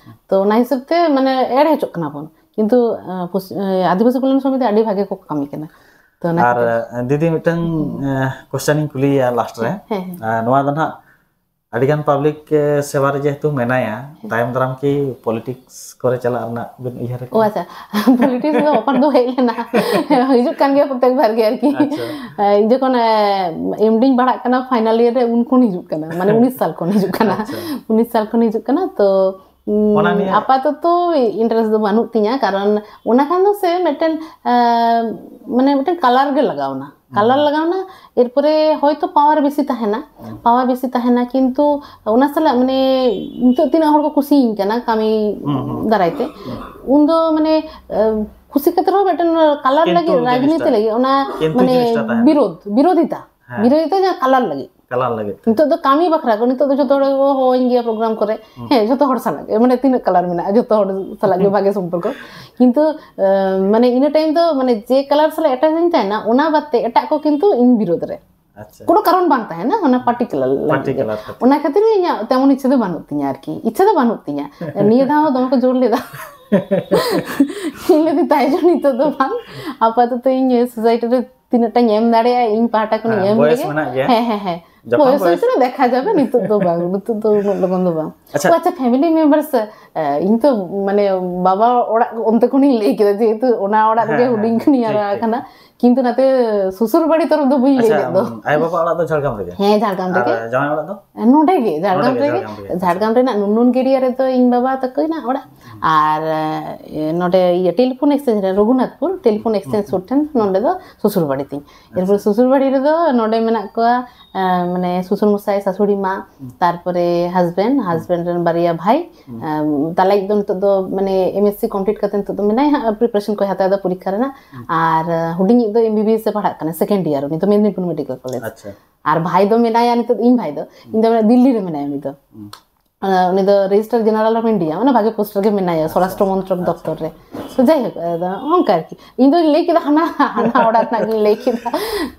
ᱛᱚ ᱚᱱᱟ ᱦᱤᱥᱟᱹᱵ ᱛᱮ ᱢᱟᱱᱮ ᱮᱲᱮ ᱦᱚᱪᱚᱜ ᱠᱟᱱᱟ ᱵᱚᱱ᱾ ᱠᱤᱱᱛᱩ, ᱟᱸ, ᱯᱚᱥ-, ᱟᱸ, ᱟᱹᱫᱤᱵᱟᱹᱥᱤ ᱠᱚᱞᱭᱟᱱ ᱥᱚᱢᱤᱛᱤ ᱟᱹᱰᱤ ᱵᱷᱟᱜᱮ ᱠᱚ ᱠᱟᱹᱢᱤ ᱠᱟᱱᱟ᱾ ᱛᱚ ᱚᱱᱟ ᱟᱨ, ᱠᱷᱟᱹᱛᱤᱨ ᱟᱸ, ᱫᱤᱫᱤ ᱢᱤᱫᱴᱟᱝ, ᱦᱩᱸ᱾ ᱟᱸ, question ᱤᱧ ᱠᱩᱞᱤᱭᱮᱭᱟ last ᱨᱮ᱾ ᱦᱮᱸ, ᱦᱮᱸ᱾ ᱟᱸ, ᱱᱚᱣᱟ ᱫᱚ ᱱᱟᱦᱟᱜ ᱟᱹᱰᱤᱜᱟᱱ public, ᱮ, ᱥᱮᱵᱟ ᱨᱮ ᱡᱮᱦᱮᱛᱩ ᱢᱮᱱᱟᱭᱟ, ᱦᱮᱸ᱾ ᱛᱟᱭᱚᱢ ᱫᱟᱨᱟᱢ ᱠᱤ politics ᱠᱚᱨᱮ ᱪᱟᱞᱟᱜ ᱨᱮᱱᱟᱜ ᱵᱤᱱ ᱩᱭᱦᱟᱹᱨ ᱟᱠᱟᱫᱟ? ᱚ, ᱟᱪᱪᱷᱟ᱾ Politics ᱫᱚ offer ᱫᱚ ᱦᱮᱡ ᱞᱮᱱᱟ᱾ ᱦᱤᱡᱩᱜ ᱠᱟᱱ ᱜᱮᱭᱟ ᱯᱨᱚᱛᱮᱠ ᱵᱟᱨ ᱜᱮ ᱟᱨᱠᱤ᱾ ᱟᱪᱪᱷᱟ᱾ ᱮ, ᱤᱧ ᱡᱚᱠᱷᱚᱱ, ᱮ, M.D. ᱤᱧ ᱯᱟᱲᱦᱟᱜ ᱠᱟᱱᱟ final year ᱨᱮ, ᱩᱱ ᱠᱷᱚᱱ ᱦᱤᱡᱩᱜ ᱠᱟᱱᱟ᱾ ᱢᱟᱱᱮ ᱩᱱᱤᱥ ᱥᱟᱞ ᱠᱷᱚᱱ ᱦᱤᱡᱩᱜ ᱠᱟᱱᱟ᱾ ᱟᱪᱪᱷᱟ᱾ ᱩᱱᱤᱥ ᱥᱟᱞ ᱠᱷᱚᱱ ᱦᱤᱡᱩᱜ ᱠᱟᱱᱟ᱾ ᱛᱚ, ᱩᱢ, ᱚᱱᱟ ᱱᱤᱭᱮ ᱟᱯᱟᱛᱚᱛᱚ interest ᱫᱚ ᱵᱟᱹᱱᱩᱜ ᱛᱤᱧᱟ, ᱠᱟᱨᱚᱱ ᱚᱱᱟ ᱠᱷᱟᱱ ᱫᱚ ᱥᱮ ᱢᱤᱫᱴᱮᱱ, ᱮ, ᱢᱟᱱᱮ ᱢᱤᱫᱴᱮᱱ colour ᱜᱮ ᱞᱟᱜᱟᱣᱱᱟ᱾ Colour ᱦᱩᱸ᱾ ᱞᱟᱜᱟᱣᱱᱟ, ᱮᱨᱯᱚᱨᱮ ᱦᱚᱭᱛᱚ power ᱵᱮᱥᱤ ᱛᱟᱦᱮᱱᱟ, ᱦᱩᱸ᱾ Power ᱵᱮᱥᱤ ᱛᱟᱦᱮᱱᱟ, ᱠᱤᱱᱛᱩ ᱚᱱᱟ ᱥᱟᱞᱟᱜ ᱢᱟᱱᱮ ᱱᱤᱛᱚᱜ ᱛᱤᱱᱟᱹᱜ ᱦᱚᱲ ᱠᱚ ᱠᱩᱥᱤᱭᱟᱹᱧ ᱠᱟᱱᱟ ᱠᱟᱹᱢᱤ ᱦᱩᱸ, ᱦᱩᱸ᱾ ᱫᱟᱨᱟᱭ ᱛᱮ, ᱦᱩᱸ᱾ ᱩᱱᱫᱚ ᱢᱟᱱᱮ, ᱮ, ᱠᱩᱥᱤ ᱠᱟᱛᱮ ᱨᱮᱦᱚᱸ ᱢᱤᱫᱴᱮᱱ colour ᱠᱤᱱᱛᱩ ᱞᱟᱹᱜᱤᱫ, ᱨᱟᱡᱽᱱᱤᱛᱤ ᱡᱤᱱᱤᱥᱴᱟ, ᱞᱟᱹᱜᱤᱫ, ᱚᱱᱟ ᱠᱤᱱᱛᱩ ᱢᱟᱱᱮ ᱡᱤᱱᱤᱥᱴᱟ ᱛᱟᱦᱮᱱᱟ᱾ ᱵᱤᱨᱳᱫᱷ, ᱵᱤᱨᱳᱫᱷᱤᱛᱟ, ᱦᱮᱸ᱾ ᱵᱤᱨᱳᱫᱷᱤᱛᱟ ᱡᱟᱦᱟᱸ colour ᱞᱟᱹᱜᱤᱫ᱾ Colour ᱞᱟᱹᱜᱤᱫ ᱛᱮ᱾ ᱱᱤᱛᱚᱜ ᱫᱚ ᱠᱟᱹᱢᱤ ᱵᱟᱠᱷᱨᱟ ᱠᱚ, ᱱᱤᱛᱚᱜ ᱫᱚ ᱡᱚᱛᱚ ᱦᱚᱲ ᱜᱮᱠᱚ ᱦᱚᱦᱚᱧ ᱜᱮᱭᱟ program ᱠᱚᱨᱮ᱾ ᱦᱩᱸ᱾ ᱦᱮᱸ, ᱡᱚᱛᱚ ᱦᱚᱲ ᱥᱟᱞᱟᱜ ᱜᱮ, ᱢᱟᱱᱮ ᱛᱤᱱᱟᱹᱜ colour ᱢᱮᱱᱟᱜᱼᱟ, ᱡᱚᱛᱚ ᱦᱚᱲ ᱥᱟᱞᱟᱜ ᱜᱮ ᱵᱷᱟᱜᱮ ᱥᱚᱢᱯᱚᱨᱠᱚ᱾ ᱠᱤᱱᱛᱩ, ᱮ, ᱢᱟᱱᱮ ᱤᱱᱟᱹ time ᱫᱚ ᱢᱟᱱᱮ ᱡᱮ colour ᱥᱟᱞᱟᱜ attach ᱤᱧ ᱛᱟᱦᱮᱱᱟ, ᱚᱱᱟ ᱵᱟᱫ ᱛᱮ ᱮᱴᱟᱜ ᱠᱚ ᱠᱤᱱᱛᱩ ᱤᱧ ᱵᱤᱨᱳᱫᱷ ᱨᱮ᱾ ᱟᱪᱪᱷᱟ᱾ ᱠᱳᱱᱳ ᱠᱟᱨᱚᱱ ᱵᱟᱝ ᱛᱟᱦᱮᱱᱟ, ᱚᱱᱟ particular ᱞᱟᱹᱜᱤᱫ ᱜᱮ᱾ Particular ᱠᱷᱟᱹᱛᱤᱨ᱾ ᱚᱱᱟ ᱠᱷᱟᱹᱛᱤᱨ ᱤᱧᱟᱹᱜ ᱛᱮᱢᱚᱱ ᱤᱪᱪᱷᱟᱹ ᱫᱚ ᱵᱟᱹᱱᱩᱜ ᱛᱤᱧᱟ ᱟᱨᱠᱤ, ᱤᱪᱪᱷᱟᱹ ᱫᱚ ᱵᱟᱹᱱᱩᱜ ᱛᱤᱧᱟ᱾ ᱱᱤᱭᱟᱹ ᱫᱷᱟᱣ ᱦᱚᱸ ᱫᱚᱢᱮ ᱠᱚ ᱡᱳᱨ ᱞᱮᱫᱟ᱾ ᱤᱧ ᱞᱟᱹᱭᱫᱟᱹᱧ, "ᱛᱟᱭ ᱡᱚ ᱱᱤᱛᱚᱜ ᱫᱚ ᱵᱟᱝ, ᱟᱯᱟᱛᱚᱛᱚ ᱤᱧ society ᱨᱮ ᱛᱤᱱᱟᱹᱜ ᱴᱟᱧ ᱮᱢ ᱫᱟᱲᱮᱭᱟᱜᱼᱟ ᱤᱧ ᱯᱟᱦᱴᱟ ᱠᱷᱚᱱᱤᱧ ᱦᱮᱸ, ᱮᱢ ᱵᱚᱭᱮᱥ ᱞᱮᱜᱮ᱾ ᱢᱮᱱᱟᱜ ᱜᱮᱭᱟ᱾ ᱦᱮᱸ ᱦᱮᱸ ᱦᱮᱸ᱾ ᱡᱚᱠᱷᱚᱱ ᱵᱚᱭᱮᱥ ᱦᱩᱭ ᱵᱚᱭᱮᱥ ᱠᱟᱱᱟ, ᱫᱮᱠᱷᱟ ᱡᱟᱵᱮ, ᱱᱤᱛᱚᱜ ᱫᱚ ᱵᱟᱝ, ᱱᱤᱛᱚᱜ ᱫᱚ ᱩᱱᱟᱹᱜ ᱞᱚᱜᱚᱱ ᱫᱚ ᱵᱟᱝ᱾ ᱟᱪᱪᱷᱟ᱾ ᱚ, ᱟᱪᱪᱷᱟ, ᱯᱷᱮᱢᱤᱞᱤ ᱢᱮᱢᱵᱟᱨᱥ, ᱤᱧ ᱛᱚ ᱢᱟᱱᱮ ᱵᱟᱵᱟ ᱚᱲᱟᱜ ᱚᱱᱛᱮ ᱠᱷᱚᱱᱤᱧ ᱞᱟᱹᱭ ᱠᱮᱫᱟ, ᱡᱮᱦᱮᱛᱩ ᱚᱱᱟ ᱚᱲᱟᱜ ᱨᱮᱜᱮ ᱦᱮᱸ, ᱦᱩᱰᱤᱧ ᱦᱮᱸ, ᱠᱷᱚᱱᱤᱧ ᱴᱷᱤᱠ, ᱦᱟᱨᱟ ᱴᱷᱤᱠ, ᱟᱠᱟᱱᱟ, ᱠᱤᱱᱛᱩ ᱱᱟᱛᱮ ᱥᱩᱥᱩᱨ ᱵᱟᱲᱤ ᱛᱚᱨᱚᱯ ᱫᱚ ᱵᱟᱹᱧ ᱞᱟᱹᱭ ᱟᱪᱪᱷᱟ, ᱞᱮᱫ ᱫᱚ᱾ ᱟᱭᱳ ᱵᱟᱵᱟ ᱚᱲᱟᱜ ᱫᱚ ᱡᱷᱟᱲᱜᱨᱟᱢ ᱨᱮᱜᱮ? ᱦᱮᱸ, ᱡᱷᱟᱲᱜᱨᱟᱢ ᱟᱨ ᱨᱮᱜᱮ᱾ ᱡᱟᱶᱟᱭ ᱚᱲᱟᱜ ᱫᱚ? ᱱᱚᱰᱮ ᱜᱮ, ᱡᱷᱟᱲᱜᱨᱟᱢ ᱱᱚᱰᱮ ᱜᱮ, ᱨᱮᱜᱮ᱾ ᱡᱷᱟᱲᱜᱨᱟᱢ ᱨᱮᱜᱮ, ᱟᱪᱪᱷᱟ᱾ ᱡᱷᱟᱲᱜᱨᱟᱢ ᱨᱮᱱᱟᱜ ᱱᱩᱱᱩᱱ ᱜᱮᱲᱤᱭᱟ ᱨᱮᱫᱚ ᱤᱧ ᱵᱟᱵᱟ ᱛᱟᱠᱚ ᱦᱮᱱᱟᱜ ᱚᱲᱟᱜ᱾ ᱟᱨ ᱮ, ᱱᱚᱰᱮ ᱤᱭᱟᱹ ᱴᱮᱞᱤᱯᱷᱳᱱ ᱮᱠᱥᱪᱮᱧᱡ ᱨᱮ, ᱨᱚᱜᱷᱩᱱᱟᱛᱷᱯᱩᱨ ᱴᱮᱞᱤᱯᱷᱳᱱ ᱮᱠᱥᱪᱮᱧᱡ ᱥᱩᱨ ᱴᱷᱮᱱ, ᱱᱚᱰᱮ ᱫᱚ ᱥᱩᱥᱩᱨ ᱵᱟᱲᱤ ᱛᱤᱧ᱾ ᱮᱨᱯᱚᱨ ᱥᱩᱥᱩᱨ ᱵᱟᱲᱤ ᱨᱮᱫᱚ ᱱᱚᱰᱮ ᱢᱮᱱᱟᱜ ᱠᱚᱣᱟ, ᱮ, ᱢᱟᱱᱮ ᱥᱩᱥᱩᱨ ᱢᱚᱥᱟᱭ, ᱥᱟᱥᱩᱲᱤ ᱢᱟ, ᱛᱟᱨᱯᱚᱨᱮ ᱦᱟᱡᱵᱮᱱᱰ, ᱦᱟᱡᱵᱮᱱᱰ ᱨᱮᱱ ᱵᱟᱨᱭᱟ ᱵᱷᱟᱭ᱾ ᱮ, ᱛᱟᱞᱟᱭᱤᱡ ᱫᱚ ᱱᱤᱛᱚᱜ ᱫᱚ ᱢᱟᱱᱮ ᱮᱢ ᱮᱥ ᱥᱤ ᱠᱚᱢᱯᱞᱤᱴ ᱠᱟᱛᱮ ᱱᱤᱛᱚᱜ ᱫᱚ ᱢᱮᱱᱟᱭᱟ ᱦᱟᱸᱜ, ᱯᱨᱤᱯᱟᱨᱮᱥᱚᱱ ᱠᱚᱭ ᱦᱟᱛᱟᱣ ᱮᱫᱟ ᱯᱚᱨᱤᱠᱠᱷᱟ ᱨᱮᱱᱟᱜ᱾ ᱟᱨ ᱮ, ᱦᱩᱰᱤᱧᱤᱡ ᱫᱚ M B B S A ᱯᱟᱲᱦᱟᱜ ᱠᱟᱱᱟ, ᱥᱮᱠᱮᱱᱰ ᱤᱭᱟᱨ, ᱩᱱᱤ ᱫᱚ ᱢᱮᱫᱽᱱᱤᱯᱩᱨ ᱢᱮᱰᱤᱠᱮᱞ ᱠᱚᱞᱮᱡᱽ᱾ ᱟᱪᱪᱷᱟ᱾ ᱟᱨ ᱵᱷᱟᱭ ᱫᱚ ᱢᱮᱱᱟᱭᱟ ᱱᱤᱛᱚᱜ, ᱤᱧ ᱵᱷᱟᱭ ᱫᱚ, ᱤᱧ ᱫᱚ ᱢᱟᱱᱮ ᱫᱤᱞᱞᱤ ᱨᱮ ᱢᱮᱱᱟᱭᱟ ᱩᱱᱤ ᱫᱚ᱾ ᱟᱨ ᱩᱱᱤ ᱫᱚ ᱨᱮᱡᱤᱥᱴᱟᱨ ᱡᱮᱱᱟᱨᱟᱞ ᱚᱯᱷ ᱤᱱᱰᱤᱭᱟ, ᱢᱟᱱᱮ ᱵᱷᱟᱜᱮ ᱯᱳᱥᱴ ᱨᱮᱜᱮ ᱢᱮᱱᱟᱭᱟ, ᱥᱚᱨᱟᱥᱴᱨᱚ ᱢᱚᱱᱛᱨᱚᱠ ᱫᱚᱯᱛᱚᱨ ᱨᱮ᱾ ᱛᱚ ᱡᱟᱭᱦᱳᱠ, ᱟᱫᱚ ᱚᱱᱠᱟ ᱟᱨᱠᱤ᱾ ᱤᱧ ᱫᱚᱧ ᱞᱟᱹᱭ ᱠᱮᱫᱟ ᱦᱟᱱᱟ, ᱦᱟᱱᱟ ᱚᱲᱟᱜ ᱨᱮᱱᱟᱜ ᱜᱤᱧ ᱞᱟᱹᱭ ᱠᱮᱫᱟ᱾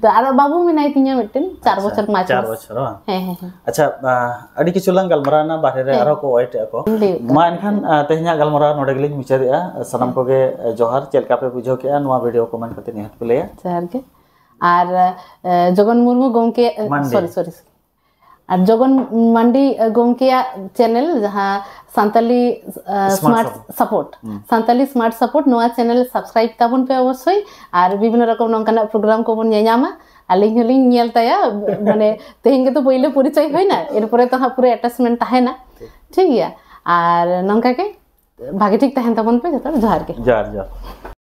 ᱛᱚ ᱟᱨ ᱵᱟᱹᱵᱩ ᱢᱮᱱᱟᱭ ᱛᱤᱧᱟ ᱢᱤᱫᱴᱮᱱ, ᱪᱟᱨ ᱵᱚᱪᱷᱚᱨ ᱯᱟᱸᱪ ᱪᱟᱨ ᱢᱟᱥ᱾ ᱵᱚᱪᱷᱚᱨ ᱵᱟᱝ? ᱦᱮᱸ, ᱦᱮᱸ, ᱦᱮᱸ᱾ ᱟᱪᱪᱷᱟ, ᱟ, ᱟᱹᱰᱤ ᱠᱤᱪᱷᱩ ᱞᱟᱝ ᱜᱟᱞᱢᱟᱨᱟᱣ ᱮᱱᱟ, ᱵᱟᱦᱨᱮ ᱨᱮ ᱦᱮᱸ᱾ ᱟᱨᱦᱚᱸ ᱠᱚ ᱣᱮᱴ ᱮᱫ ᱠᱚ᱾ ᱞᱟᱹᱭ ᱠᱟᱜ ᱢᱟ ᱮᱱᱠᱷᱟᱱ, ᱟ, ᱛᱮᱦᱮᱧᱟᱜ ᱜᱟᱞᱢᱟᱨᱟᱣ ᱱᱚᱰᱮ ᱜᱮᱞᱤᱧ ᱢᱩᱪᱟᱹᱫᱮᱜᱼᱟ᱾ ᱥᱟᱱᱟᱢ ᱠᱚᱜᱮ, ᱟ, ᱡᱚᱦᱟᱨ᱾ ᱪᱮᱫ ᱞᱮᱠᱟ ᱯᱮ ᱵᱩᱡᱷᱟᱹᱣ ᱠᱮᱜᱼᱟ ᱱᱚᱣᱟ ᱵᱷᱤᱰᱤᱭᱳ, ᱠᱚᱢᱮᱱᱴ ᱠᱟᱛᱮ ᱱᱤᱦᱟᱹᱛ ᱯᱮ ᱞᱟᱹᱭᱟ᱾ ᱡᱚᱦᱟᱨ ᱜᱮ᱾ ᱟᱨ ᱮ, ᱡᱚᱜᱚᱱ ᱢᱩᱨᱢᱩ ᱜᱚᱢᱠᱮ, ᱢᱟᱱᱰᱤ᱾ ᱥᱚᱨᱤ, ᱥᱚᱨᱤ, ᱟᱨ ᱡᱚᱜᱚᱱ ᱢᱟᱱᱰᱤ ᱜᱚᱢᱠᱮᱭᱟᱜ ᱪᱮᱱᱮᱞ, ᱡᱟᱦᱟᱸ ᱥᱟᱱᱛᱟᱞᱤ, ᱟ, smart smart support, Santali smart support, ᱱᱚᱣᱟ ᱪᱮᱱᱮᱞ ᱥᱟᱵᱥᱠᱨᱟᱭᱤᱵ ᱛᱟᱵᱚᱱ ᱯᱮ ᱚᱵᱚᱥᱥᱳᱭ᱾ ᱟᱨ ᱵᱤᱵᱷᱤᱱᱱᱚ ᱨᱚᱠᱚᱢ ᱱᱚᱝᱠᱟᱱᱟᱜ ᱯᱨᱳᱜᱨᱟᱢ ᱠᱚᱵᱚᱱ ᱧᱮᱧᱟᱢᱟ᱾ ᱟᱹᱞᱤᱧ ᱦᱚᱸᱞᱤᱧ ᱧᱮᱞ ᱛᱟᱭᱟ, ᱢᱟᱱᱮ ᱛᱮᱦᱮᱧ ᱜᱮᱛᱚ ᱯᱳᱭᱞᱳ ᱯᱚᱨᱤᱪᱚᱭ ᱦᱩᱭᱱᱟ, ᱮᱨᱯᱚᱨᱮ ᱛᱚ ᱦᱟᱸᱜ ᱯᱩᱨᱟᱹ ᱮᱴᱟᱪᱢᱮᱱᱴ ᱛᱟᱦᱮᱱᱟ᱾ ᱴᱷᱤᱠ ᱜᱮᱭᱟ, ᱟᱨ ᱱᱚᱝᱠᱟ ᱜᱮ ᱵᱷᱟᱜᱮ ᱴᱷᱤᱠ ᱛᱟᱦᱮᱱ ᱛᱟᱵᱚᱱ ᱯᱮ ᱡᱚᱛᱚ ᱦᱚᱲ᱾ ᱡᱚᱦᱟᱨ ᱜᱮ᱾ ᱡᱚᱦᱟᱨ, ᱡᱚᱦᱟᱨ᱾